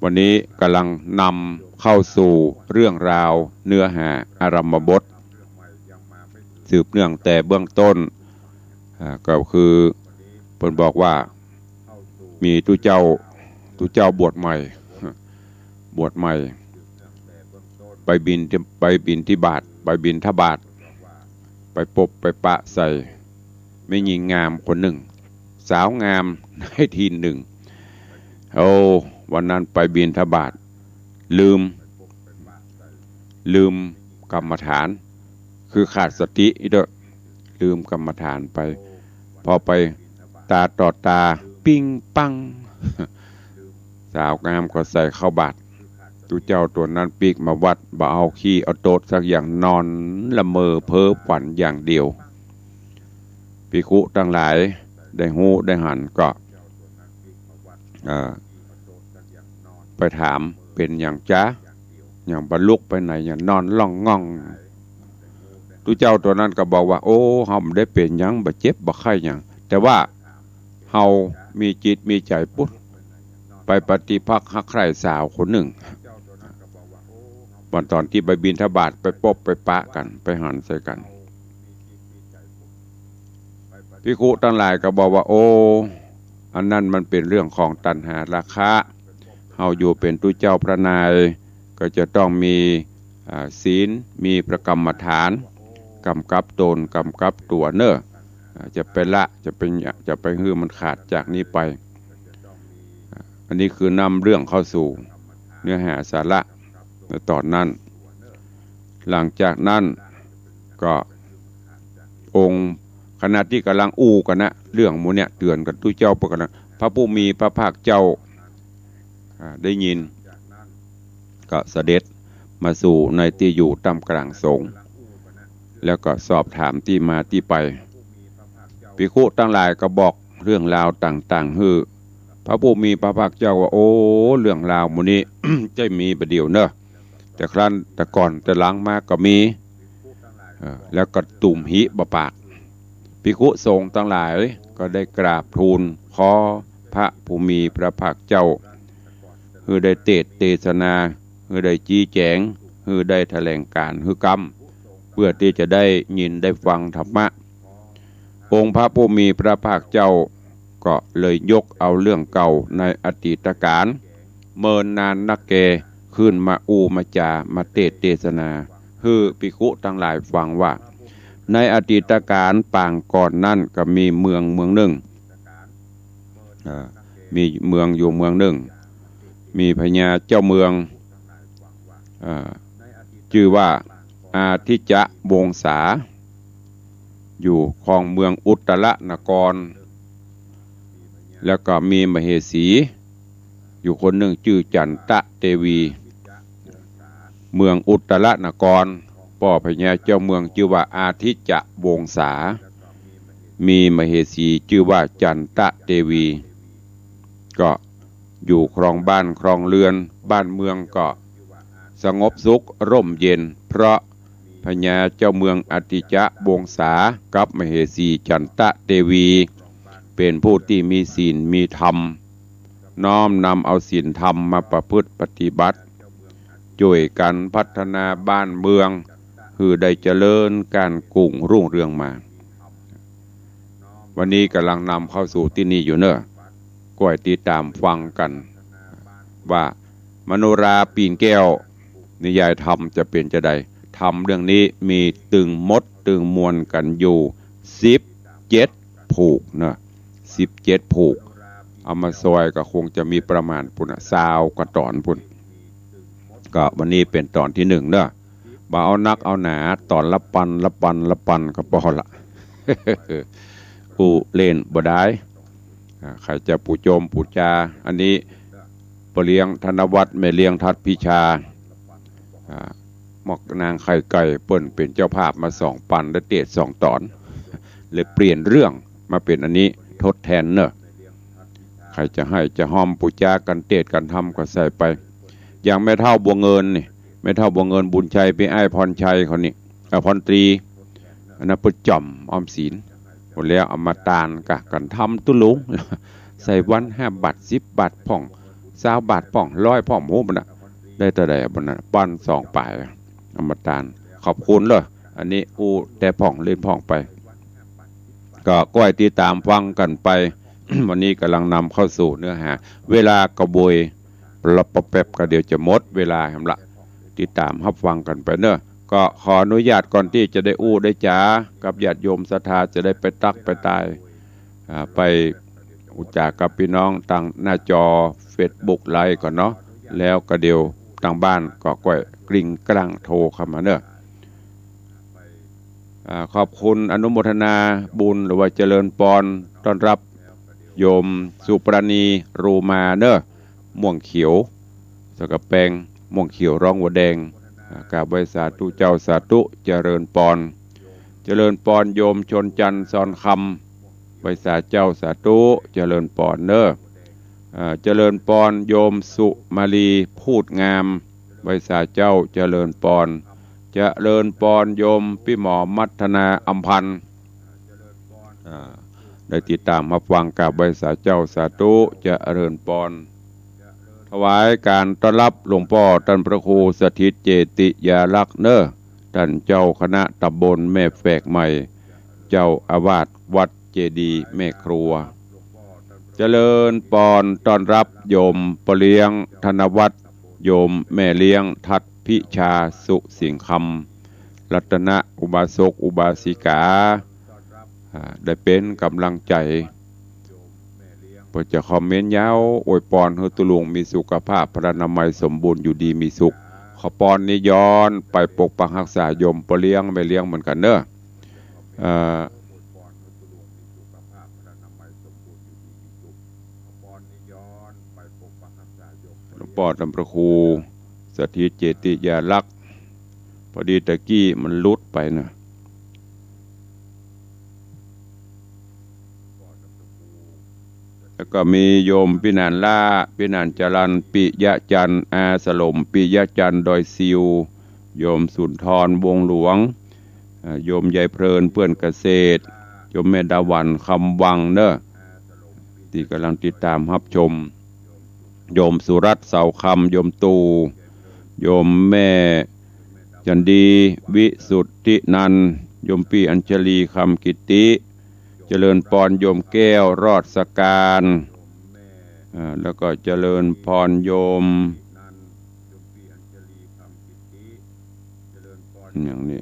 วันนี้ก่ำลังนำเข้าสู่เรื่องราวเนื้อหาอารัมภบท สืบเนื่องแต่เบื้องต้น อ่า ก็คือเปิ้นบอกว่า มีตุ๊เจ้า ตุ๊เจ้าบวชใหม่ บวชใหม่ ไปบิณฑ ไปบิณฑบาต ไปบิณฑบาต ไปปบไปปะใส่แม่ญิงงามคนนึ่ง สาวงามในถิ่นนึ่ง โอ้ วันนั้นไปบิณฑบาต ลืม ลืมกรรมฐาน คือขาดสติอี้เต๊อะ ลืมกรรมฐานไป พอไปตาต่อตา ปิ๊งปัง สาวงามก็ใส่เข้าบาตร ตุ๊เจ้าตั๋วนั้นปิ๊กมาวัด บ่เอาขี้เอาโตดสักอย่าง นอนละเมอเพ้อฝันอย่างเดียว ภิกขุตังหลายได้ฮู้ได้หันก็ เอ่อ ไปถาม เป๋นหยังจ๊ะ หยังบ่ลุกไปไหน หยังนอนล่องง่อง ตุ๊เจ้าตั๋วนั้นก็บอกว่า โอ้ เฮาบ่ได้เป๋นหยัง บ่เจ็บบ่ไข้หยัง แต่ว่าเฮามีจิตมีใจ๋ปุ๊ด ไปปฏิภักษ์ฮักใคร่สาวคนนึ่ง วันต๋อนตี้ไปบิณฑบาตไปปบไปปะกั๋น ไปหันใส่กั๋น ภิกขุตังหลายก็บอกว่า โอ้ อันนั้นมันเป๋นเรื่องของตัณหาราคะ เฮาอยู่เป๋นตุ๊เจ้าพระนาย ก็จะต้องมี อ่า ศีล มีพระกรรมฐาน กำกับต๋น กำกับตั๋วเน่อ อ่า จะไปละ จะไป จะไปหื้อมันขาดจากนี้ไป อ่า อันนี้คือนำเรื่องเข้าสู่เนื้อหาสาระในต๋อนนั้น หลังจากนั้นก็องค์ ขณะตี้ก่ำลังอู้กั๋นนะ เรื่องหมู่เนี้ย เตื๋อนกั๋นตุ๊เจ้าเปิ้นกั๋นนะ พระผู้มีพระภาคเจ้า อ่า ได้ยิน ก็เสด็จมาสู่ในตี้อยู่ต้ามก๋างสงฆ์ แล้วก็สอบถามตี้มาตี้ไป ภิกขุตังหลายก็บอกเรื่องราวต่างๆ หื้อ พระผู้มีพระภาคเจ้าว่า โอ้ เรื่องราวหมู่นี้ ใจ้มีบ่าเดี่ยวเน่อ แต่ครั้นแต่ก่อนแต่หลังมาก็มี เอ่อ แล้วก็ตุมหิบ่ปาก ภิกขุสงฆ์ตังหลายก็ได้กราบทูลขอพระผู้มีพระภาคเจ้า หื้อได้เตสน์เตสนา หื้อได้จี๊แจ๋ง หื้อได้แถลงก๋านหื้อกำ เปื้อตี้จะได้ยินได้ฟังธรรมะ องค์พระผู้มีพระภาคเจ้าก็เลยยกเอาเรื่องเก่าในอดีตก๋าล เมินนานนักแก ขึ้นมาอู้มาจ๋า มาเตสน์เตสนา หื้อภิกขุตังหลายฟังว่า ในอดีตก๋าลปางก่อนนั้นก็มีเมืองเมืองนึ่ง อ่า มีเมืองอยู่เมืองนึ่ง มีพญาเจ้าเมือง อ่า จื้อว่าอาทิจจวงศา อยู่ครองเมืองอุตตรนคร แล้วก็มีมเหสีอยู่คนนึ่งจื้อจันตะเตวี เมืองอุตตรนคร ป้อพญาเจ้าเมืองจื้อว่าอาทิจจวงศา มีมเหสีจื้อว่าจันตะเตวี ก็อยู่ครองบ้านครองเรือน บ้านเมืองก็สงบสุขร่มเย็น เพราะพญาเจ้าเมืองอาทิจจวงศากับมเหสีจันตะเตวี เป๋นผู้ตี้มีศีลมีธรรม น้อมนำเอาศีลธรรมมาประพฤติปฏิบัติ จ้วยกั๋นพัฒนาบ้านเมือง หื้อได้เจริญก้านกุ่งรุ่งเรืองมา วันนี้ก่ำลังนำเข้าสู่ตี้นี่อยู่เน่อ ก้อยติดต๋ามฟังกั๋น ว่ามโนราปิ่นแก้ว นิยายธรรมจะเป๋นจาใด ธรรมเรื่องนี้มีตึงหมดตึงมวลกั๋นอยู่สิบเจ็ดผูกเน่อ สิบเจ็ดผูก เอามาซอยก็คงจะมีประมาณปู้นน่ะ ซาวกว่าต๋อนปู้น ก็วันนี้เป๋นต๋อนตี้นึ่งเน่อ บ่เอานักเอาหนา ต๋อนละปัน ละปัน ละปันก็ปอละ อู้เล่นบ่ดาย อ่า ใค่จะปู๋จมปู๋จา อันนี้ป้อเลี้ยงธนวัฒน์ แม่เลี้ยงทัดพิชา อ่า หม่อมนางไข่ไก่เปิ้นเป๋นเจ้าภาพมาสองปัน ได้เตสน์สองต๋อน เลยเปลี่ยนเรื่องมาเป๋นอันนี้ทดแตนเน่อ ใค่จะไห้จะฮอมปู๋จากั๋นเตสน์กั๋นธรรมก็ใส่ไป อย่างแม่เฒ่าบัวเงินนี่ แม่เฒ่าบัวเงินบุญชัย ปี้อ้ายพรชัยเขานี่ อ่า พรตรี อันนั้นเปิ้นจ่อมออมศีล หมดแล้วเอามาตานกะกั๋นธรรมตุ๊ลุง ใส่วันห้าบาท สิบบาทพ่อง ซาวบาทพ่อง ร้อยพ่อง โห มันน่ะ ได้เต้าใดบ่านั้น ปันสองป๋าย เอามาตาน ขอบคุณเน่อ อันนี้อู้แต่พ่องเล่นพ่องไป ก็ก้อยติดต๋ามฟังกั๋นไป วันนี้ก่ำลังนำเข้าสู่เนื้อหา เวลาก็โบย ปะลับปะแป๊บก็เดี๋ยวจะหมดเวลาแหมละ ติดต๋ามฮับฟังกั๋นไปเน่อ ก็ขออนุญาตก่อนตี้จะได้อู้ได้จ๋ากับญาติโยมศรัทธา จะได้ไปตั๊กไปตาย อ่า ไปอู้จ๋ากับปี้น้องตางหน้าจอเฟซบุ๊กไลฟ์ก่อนเนาะ แล้วก็เดี๋ยวตางบ้านก็ก้อยกริ่งกร้างโทรเข้ามาเน่อ อ่า ขอบคุณอนุโมทนาบุญหรือว่าเจริญปอนต้อนรับโยมสุปราณี รูมาเน่อ ม่วงเขียว สักกะแปง ม่วงเขียวร้องหัวแดง อ่า กราบไหว้สาธุเจ้า สาธุ เจริญปอน เจริญปอนโยมชนจันทร์ ซอนคำ ไหว้สาเจ้า สาธุ เจริญปอนเน่อ อ่า เจริญปอนโยมสุมาลี พูดงาม ไหว้สาเจ้า เจริญปอน เจริญปอนโยมปี้หมอมัทนา อำพันธ์ อ่า ได้ติดต๋ามฮับฟัง กราบไหว้สาเจ้า สาธุ เจริญปอน ถวายการต้อนรับหลวงป้อต้านพระครูสถิตเจติยารักษ์เน่อ ต้านเจ้าคณะตำบลแม่แฝกใหม่ เจ้าอาวาสวัดเจดีย์แม่ครัว เจริญปอนต้อนรับโยมป้อเลี้ยงธนวัฒน์ โยมแม่เลี้ยงทัดพิชา สุสิงห์คำ รัตนอุบาสกอุบาสิกา อ่า ได้เป๋นก๋ำลังใจ๋ เปิ้นจะคอมเมนต์ยาว อวยปอนหื้อตุ๊ลุงมีสุขภาพพลานามัยสมบูรณ์ อยู่ดีมีสุข ขอปอนนี้ย้อนไปปกปักฮักษาโยมป้อเลี้ยงแม่เลี้ยงเหมือนกั๋นเน่อ เอ่อ หลวงป้อต้านพระครูสถิตเจติยารักษ์ พอดีตะกี้มันหลุดไปน่ะ แล้วก็มีโยมปี้หนานล้า ปี้หนานจรัญ ปิยะจันทร์ อาสลม ปิยะจันทร์ ดอยซิว โยมสุนทร วงศ์หลวง อ่า โยมยายเพลิน เปื้อนเกษตร โยมแม่ดาหวัน คำวังเน่อ ตี้ก่ำลังติดต๋ามฮับชม โยมสุรัตน์ เสาคำ โยมตู่ โยมแม่จันดี วิสุทธินันท์ โยมปี้อัญชลี คำกิตติ เจริญปอนโยมแก้ว รอดสการ อ่า แล้วก็เจริญปอนโยม อย่างนี้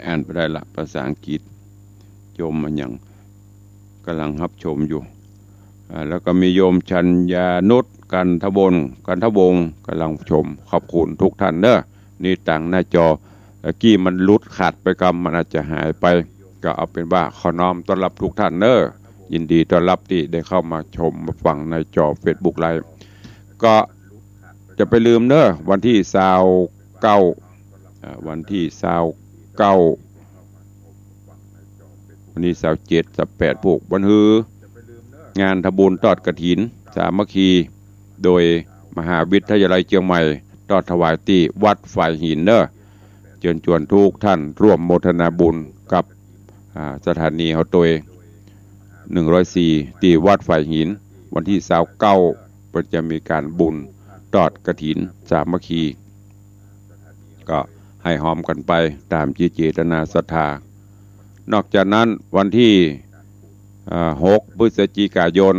อ่านไปได้ละ ภาษาอังกฤษ โยมมันยังก่ำลังฮับชมอยู่ อ่า แล้วก็มีโยมชัญญานุช กันทวงศ์ กันทวงศ์ ก่ำลังชม ขอบคุณทุกท่านเน่อ นี่ตางหน้าจอ ตะกี้มันหลุดขาดไปกำ มันอาจจะหายไป ก็เอาเป๋นว่าขอน้อมต้อนรับทุกท่านเน่อ ยินดีต้อนรับตี้ได้เข้ามาชมมาฟังในจอเฟซบุ๊กไลฟ์ ก็จะไปลืมเน่อ วันตี้ซาวเก้า อ่า วันตี้ซาวเก้า วันตี้ซาวเจ็ด ซาวแปด พวกวันฮือ งานทำบุญตอดกฐินสามัคคี โดยมหาวิทยาลัยเจียงใหม่ ตอดถวายตี้วัดฝายหินเน่อ เจิญจวนทุกท่านร่วมโมทนาบุญกับ อ่า สถานีเฮาตวย หนึ่งร้อยสี่ ตี้วัดฝายหิน วันตี้ซาวเก้า เปิ้นจะมีก๋านบุญตอดกฐินสามัคคี ก็หื้อฮอมกั๋นไปต๋ามจิตเจตนาศรัทธา นอกจากนั้นวันตี้ อ่า หก พฤศจิกายน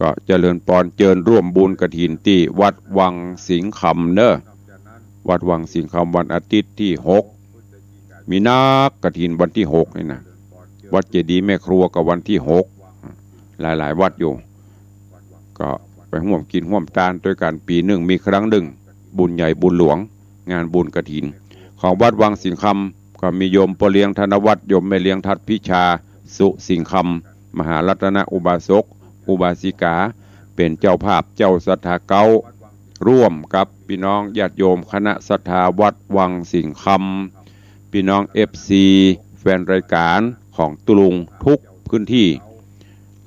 ก็เจริญปอนเจิญร่วมบุญกฐินตี้วัดวังสิงห์คำเน่อ วัดวังสิงห์คำ วันอาทิตย์ตี้หก มีนักกฐินวันตี้หกนี่นะ วัดเจดีย์แม่ครัวก็วันตี้หก หลายๆ วัดอยู่ ก็ไปฮ่วมกิ๋นฮ่วมตานตวยกั๋น ปี๋นึ่งมีครั้งนึ่ง บุญใหญ่บุญหลวง งานบุญกฐิน ของวัดวังสิงห์คำ ก็มีโยมป้อเลี้ยงธนวัฒน์ โยมแม่เลี้ยงทัดพิชา สุสิงห์คำ มหารัตนอุบาสก อุบาสิกา เป๋นเจ้าภาพเจ้าศรัทธาเก๊า ร่วมกับปี้น้องญาติโยมคณะศรัทธาวัดวังสิงห์คำ ปี้น้องเอฟซี แฟนรายก๋านของตุ๊ลุงทุกพื้นตี้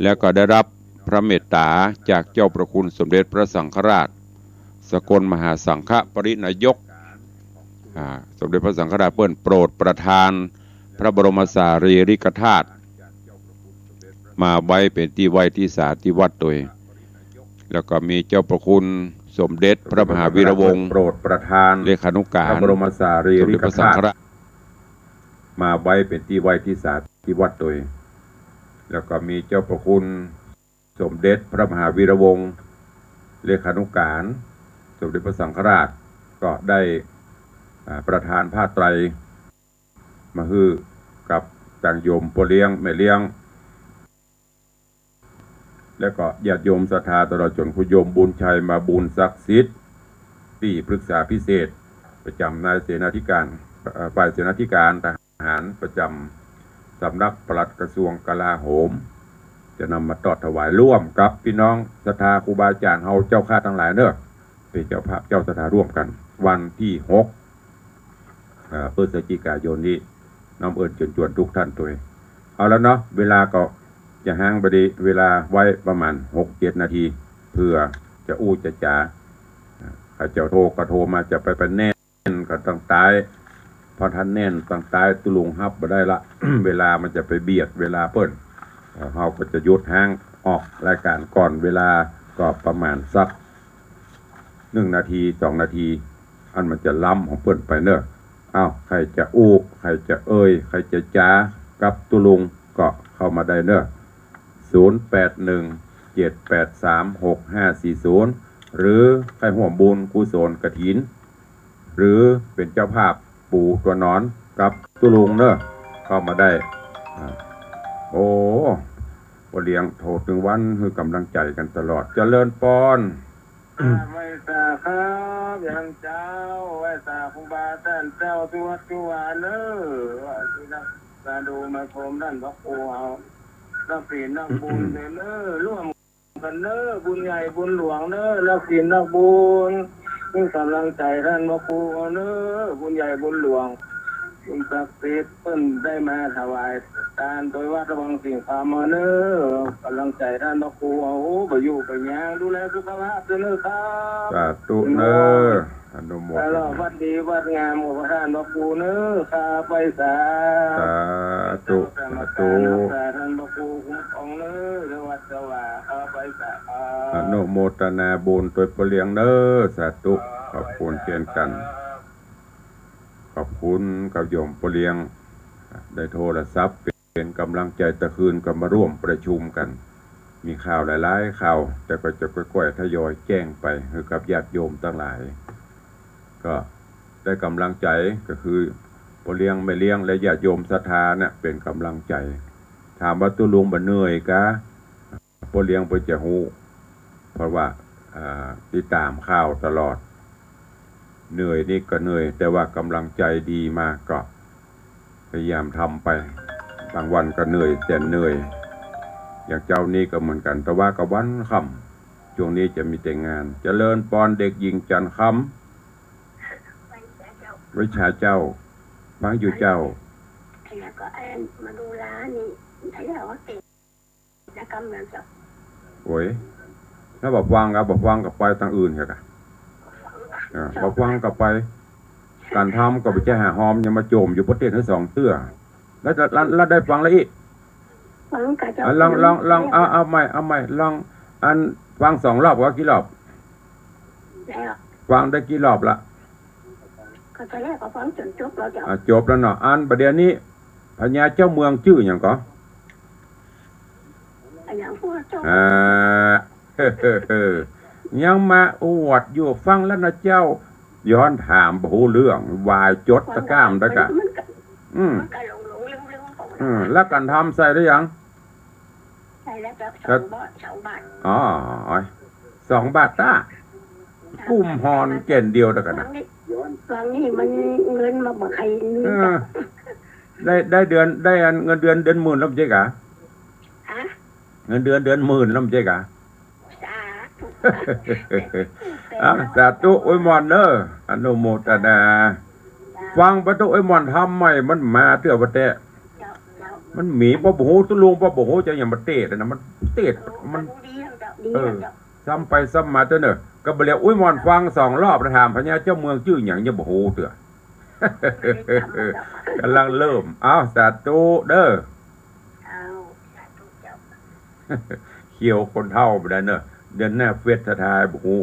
แล้วก็ได้รับพระเมตต๋าจากเจ้าพระคุณสมเด็จพระสังฆราช สกลมหาสังฆปริณายก อ่า สมเด็จพระสังฆราชเปิ้นโปรดประทานพระบรมสารีริกธาตุ มาไว้เป๋นตี้ไหว้ตี้สาตี้วัดตวย แล้วก็มีเจ้าพระคุณสมเด็จพระมหาวีระวงศ์ โปรดประทาน เลขานุการ พระบรมสารีริกธาตุ สมเด็จพระสังฆราช มาไว้เป๋นตี้ไหว้ตี้สาตี้วัดตวย แล้วก็มีเจ้าพระคุณสมเด็จพระมหาวีระวงศ์ เลขานุการ สมเด็จพระสังฆราช ก็ได้ อ่า ประทานผ้าไตร มาหื้อกับตางโยมป้อเลี้ยงแม่เลี้ยง แล้วก็ญาติโยมศรัทธาตลอดจ๋นคุณโยมบุญชัยมาบุญศักดิ์สิทธิ์ ตี้ปรึกษาพิเศษประจ๋ำนายเสนาธิการ เอ่อ ฝ่ายเสนาธิการทหารประจ๋ำสำนักปลัดกระทรวงกลาโหม จะนำมาตอดถวายร่วมกับปี้น้องศรัทธาครูบาอาจ๋ารย์เฮาเจ้าข้าตังหลายเน่อ เป๋นเจ้าภาพเจ้าศรัทธาร่วมกั๋น วันตี้หก เอ่อ พฤศจิกายนนี้ น้อมเอิ้นเจิญจวนทุกท่านตวย เอาแล้วเนาะ เวลาก็จะฮ้างไปดี เวลาไว้ประมาณหกเจ็ดนาที เปื้อจะอู้จะจ๋า อ่า เขาเจ้าโทรก็โทรมา จะไปไปแน่นก็ต้องต๋าย พอถ้าแน่นต้องต๋ายตุ๊ลุงฮับบ่ได้ละ เวลามันจะไปเบียดเวลาเปิ้น พ เฮาก็จะหยุดฮ้างออกรายก๋านก่อนเวลา ก็ประมาณสักหนึ่งนาที สองนาที อันมันจะล้ำของเปิ้นไปเน่อ อ้าว ใผจะอู้ ใผจะเอ่ย ใผจะจ๋ากับตุ๊ลุงก็เข้ามาได้เน่อ ศูนย์แปดหนึ่ง เจ็ดแปดสาม หกห้าสี่ศูนย์ หรือใผฮ่วมบุญกุศลกฐิน หรือเป๋นเจ้าภาพปูตั๋วนอนกับตุ๊ลุงเน่อ เข้ามาได้ อ่า โอ้ ป้อเลี้ยงโทรตึงวันหื้อก๋ำลังใจ๋กั๋นตลอด เจริญปอน อ่า ไหว้สาครับ ยามเจ๊า ไหว้สาครูบาอาจ๋ารย์เจ้า ทุกวัดทุกวาเน่อ ว่าตี้นักสาธุมาชมต้านพระครูเฮา นักศีลนักบุญเน่อ ร่วมกั๋นเน่อ บุญใหญ่บุญหลวงเน่อ นักศีลนักบุญ หื้อก๋ำลังใจ๋ต้านพระครูเฮาเน่อ บุญใหญ่บุญหลวง สิ่งศักดิ์สิทธิ์เปิ้นได้มาถวายตานโตยวัดวังสิงห์คำเฮาเน่อ ก๋ำลังใจ๋ต้านพระครูเฮา โอ้ บ่อยู่บ่ยาก ดูแลสุขภาพเน่อครับ สาธุเน่อ อนุโมทนา แล้ววัดดีวัดงามของต้านพระครูเน่อ ข้าไปสา สาธุ สาธุ รักษาต้านพระครูคุ้มครองเน่อ เรื่องวัดสว่าง ข้าไปสา อนุโมทนาบุญตวยป้อเลี้ยงเน่อ สาธุ ขอบคุณเช่นกั๋น ขอบคุณครับโยมป้อเลี้ยง ได้โทรศัพท์เป๋นก๋ำลังใจ๋ตะคืนก็มาร่วมประชุมกั๋น มีข่าวหลายๆ ข่าว แต่ก็จะก้อยๆ ทยอยแจ้งไปหื้อกับญาติโยมตังหลาย ก็ได้ก๋ำลังใจ๋ ก็คือป้อเลี้ยงแม่เลี้ยงและญาติโยมศรัทธาเนี่ยเป๋นก๋ำลังใจ๋ ถามว่าตุ๊ลุงบ่เหนื่อยกา ป้อเลี้ยงเปิ้นจะฮู้ เพราะว่า อ่า ติดต๋ามข่าวตลอด เหนื่อยนี่ก็เหนื่อย แต่ว่าก๋ำลังใจ๋ดีมาก็พยายามทำไป บางวันก็เหนื่อยแสนเหนื่อย อย่างเจ๊านี้ก็เหมือนกั๋น แต่ว่าก็วันค่ำ ช่วงนี้จะมีแต่งาน เจริญปอนเด็กหญิงจันทร์คำ ไหว้สาเจ้า ฟังอยู่เจ้า แล้วก็ไอ้มาดูร้านนี่ แล้วก็เก่ง โอ้ย ถ้าบ่ฟังก็บ่ฟังก็ไปตางอื่นเถอะกะ อ่า บ่ฟังก็ไป ก๋านธรรมก็บ่ใจ้หาฮอม ยังมาโจ๋มอยู่ประเทศหื้อสองเตื้อ แล้วจะ แล้ว แล้วได้ฟังแล้วอี้ ฟังกะเจ้า อ่ะ ลอง ลอง ลอง เอา เอาใหม่ เอาใหม่ ลอง อัน ฟังสองรอบก็กี่รอบ แล้ว ฟังได้กี่รอบละ ก็ตอนแรกก็ฟังจ๋นจบแล้วเจ้า อ่ะ จบแล้วเนาะ อันบ่าเดี่ยวนี้ พญาเจ้าเมืองจื้อหยังก่อ อะหยัง พวกเจ้า อ่า ยังมาอวดอยู่ ฟังแล้วนะเจ้า ย้อนถามบ่ฮู้เรื่อง วายจดตะก้ามได้กะ มันก็ อืม มันก็หลงๆ ลืมๆ ของมัน อืม แล้วก๋านธรรมใส่หรือยัง ใส่แล้วเจ้า สองบาท สองบาท อ๋อ สองบาทต้า กุ้มฮอนแก่นเดียวเดียวกั๋นนะ ตอนนี้ ตอนนี้มันเงินมาบ่ใค่มี เออ ได้ ได้เดือน ได้อันเงินเดือนเดือนหมื่นแล้วบ่ใจ้กา ฮะ เงินเดือนเดือนหมื่นแล้วบ่ใจ้กา สาธุ อ่ะ สาธุ อวยหม่อนเน่อ อนุโมทนา ฟังไปเต๊อะ อวยหม่อนธรรมใหม่มันมาเตื้อบ่าแต๊ เจ้า เจ้า มันมี ป้อบ่ฮู้ ตุ๊ลุงป้อบ่ฮู้จะยังมาเตะเลยนะ มันเตะ มัน ดีแล้วเจ้า ดีแล้วเจ้า เออ ซ้ำไปซ้ำมาเตื้อเน่อ ก็บ่าเดี่ยวอวยหม่อนฟังสองรอบแล้วถามพญาเจ้าเมืองจื้อหยังยังบ่ฮู้เตื้อ ก๋ำลังเริ่ม อ้าว สาธุเน่อ อ้าว สาธุเจ้า เคียวคนเฒ่าบ่ได้เน่อ เดี๋ยวหน้าเฟซท้าทายบ่ฮู้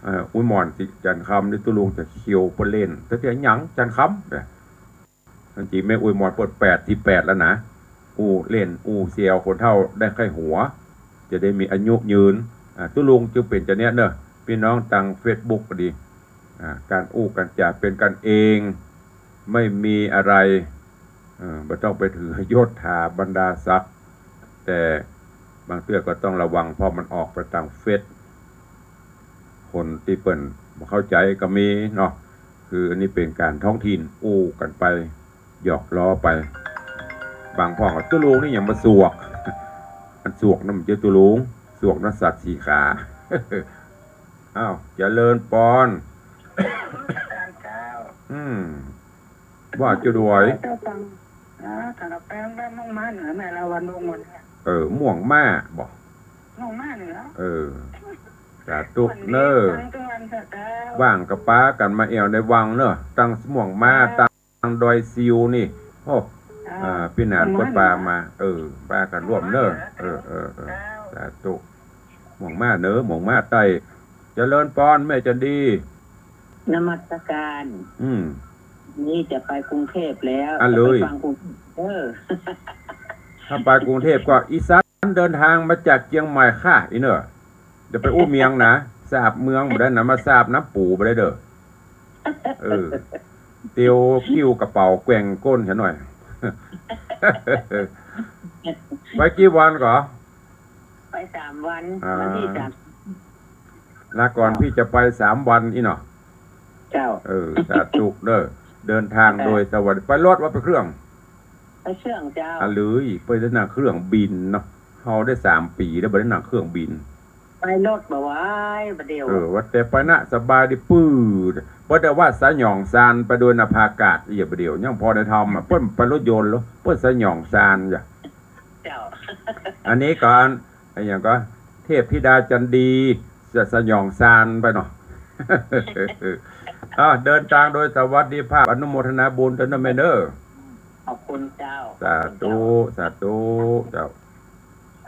เอ่อ อวยหม่อนตี้จันทร์คำนี่ตุ๊ลุงจะเคียวเปิ้นเล่น แต่เดี๋ยวหยังจันทร์คำเนี่ย อันจริงแม่อวยหม่อนเปิ้นแปดสิบแปดแล้วนะ อู้เล่นอู้เสียวคนเฒ่าได้ใค่หัว จะได้มีอายุยืน อ่า ตุ๊ลุงจึงเป๋นจะเนี้ยเน่อ ปี้น้องตางเฟซบุ๊กก็ดี อ่า ก๋านอู้ก๋านจ๋าเป๋นกั๋นเอง ไม่มีอะไร เอ่อ บ่ต้องไปถือยศถาบรรดาศักดิ์ แต่บางเตื้อก็ต้องระวัง เพราะมันออกไปตางเฟซ คนตี้เปิ้นบ่เข้าใจ๋ก็มีเนาะ คืออันนี้เป๋นก๋านท้องถิ่นอู้กั๋นไป หยอกล้อไป บางพ่องว่าตุ๊ลุงนี่หยังมาสวก อันสวกนั้นบ่ใจ้ตุ๊ลุง สวกนั้นสัตว์สี่ขา อ้าว เจริญปอน อืม ว่าจะด้วย เจ้าฟัง อ่า สำหรับแป้งแป้งม่วงม้าเหนือแม่ละวันวงศ์มนต์เนี่ย เออ ม่วงม้าบ่ ม่วงม้าเหนือ เออ สาธุเน่อ วันนี้ฟังทุกวันเถอะเจ้า ว่างก็ปากั๋นมาแอ่วในวังเน่อ ตางม่วงม้า เจ้า ตางดอยซิวนี่ โอ้ เจ้ อ่า ปี้หนานก็ปามา เออ ปากั๋นร่วมเน่อ เออ เออ เออ สาธุ หม่องม่าเหนือ หม่องม่าใต้ เจริญปอน แม่จันดี นมัสการ อืม นี่จะไปกรุงเทพฯแล้ว อ่ะ จะไป เลย ฟังกรุงเทพฯ เออ ถ้าไปกรุงเทพฯก็ อีสานเดินทางมาจากเจียงใหม่ค่ะ อีเน่อ จะไปอู้เมียงนะ สาบเมืองบ่ได้นะ มาสาบน้ำปูบ่ได้เด้อ เออ เตียวกิ้วกระเป๋าแกว่งก้นเสียหน่อย ไปกี่วันก่อ ไปสามวัน อ่า วันตี้สาม ลาก่อน เจ้า ปี้จะไปสามวันอี้เนาะ เจ้า เออ สาธุเน่อ เดินทาง ไป โดยสวัสดี ไปรถว่าไปเครื่อง ไปเครื่องเจ้า อ่ะ เลย ไปได้นั่งเครื่องบินเนาะ เฮาได้สามปี๋แล้วบ่ได้นั่งเครื่องบิน ไปรถบ่ไหวบ่าเดี่ยว เออ ว่าแต่ไปนะสบายดีปื๊ด เปิ้นได้ว่าสยองซานไปโดยนภาอากาศอี้บ่าเดี่ยว ยังพอได้ทำอ่ะ เปิ้นไปรถยนต์เหรอ เปิ้นสยองซานจ้ะ เจ้า อันนี้ก่อน อะหยังก่อ เทพธิดาจันดี จะสยองซานไปเนาะ อ่ะ เดินทางโดยสวัสดิภาพ อนุโมทนาบุญตวยเน่อแม่เน่อ ขอบคุณเจ้า สาธุ ขอบคุณเจ้า สาธุเจ้า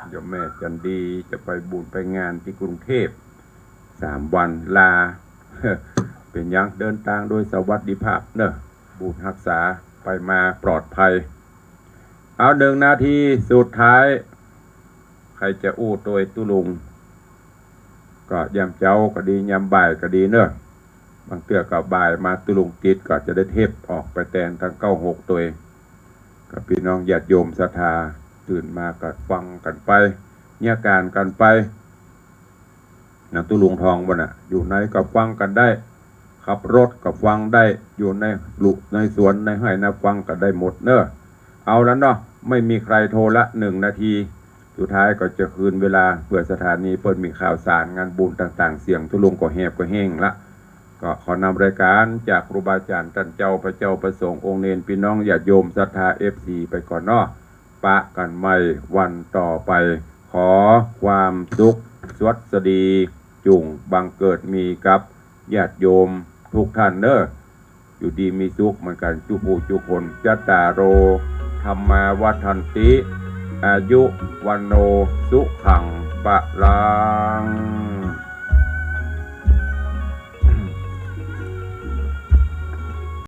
เดี๋ยวแม่จันดีจะไปบุญไปงานตี้กรุงเทพฯ สามวันลา เป๋นหยัง เดินทางโดยสวัสดิภาพเน่อ บุญฮักษา ไปมาปลอดภัย เอา หนึ่งนาทีสุดท้าย ใผจะอู้ตวยตุ๊ลุง ก็ยามเจ๊าก็ดี ยามบ่ายก็ดีเน่อ บางเตื้อก็บ่ายมาตุ๊ลุงกิตก็จะได้เทปออกไปแตนตังเก้าหกตวย ก็ปี้น้องญาติโยมศรัทธา ตื่นมาก็ฟังกั๋นไป เยียะก๋านกั๋นไป นะ ตุ๊ลุงทองบ่าน่ะ อยู่ไหนก็ฟังกั๋นได้ ขับรถก็ฟังได้ อยู่ในลุในสวนในไฮ่นาฟังกั๋นได้หมดเน่อ เอาละเนาะ ไม่มีใครโทรละ หนึ่งนาที สุดท้ายก็จะคืนเวลา เปื้อสถานีเปิ้นมีข่าวสารงานบุญต่างๆ เสียงตุ๊ลุงก็แหบก็แห้งละ ก็ขอนำรายการจากครูบาอาจ๋ารย์ต้านเจ้า พระเจ้าพระสงฆ์องค์เณร ปี้น้องญาติโยมศรัทธา เอฟซี ไปก่อนเนาะ ปะกั๋นใหม่วันต่อไป ขอความสุขสวัสดี จุ่งบังเกิดมีกับญาติโยมทุกท่านเน่อ อยู่ดีมีสุขเหมือนกั๋นจุผู้จุคน จัตตาโร ธัมมา วัฑฒันติ อายุ วัณโณ สุขัง พลัง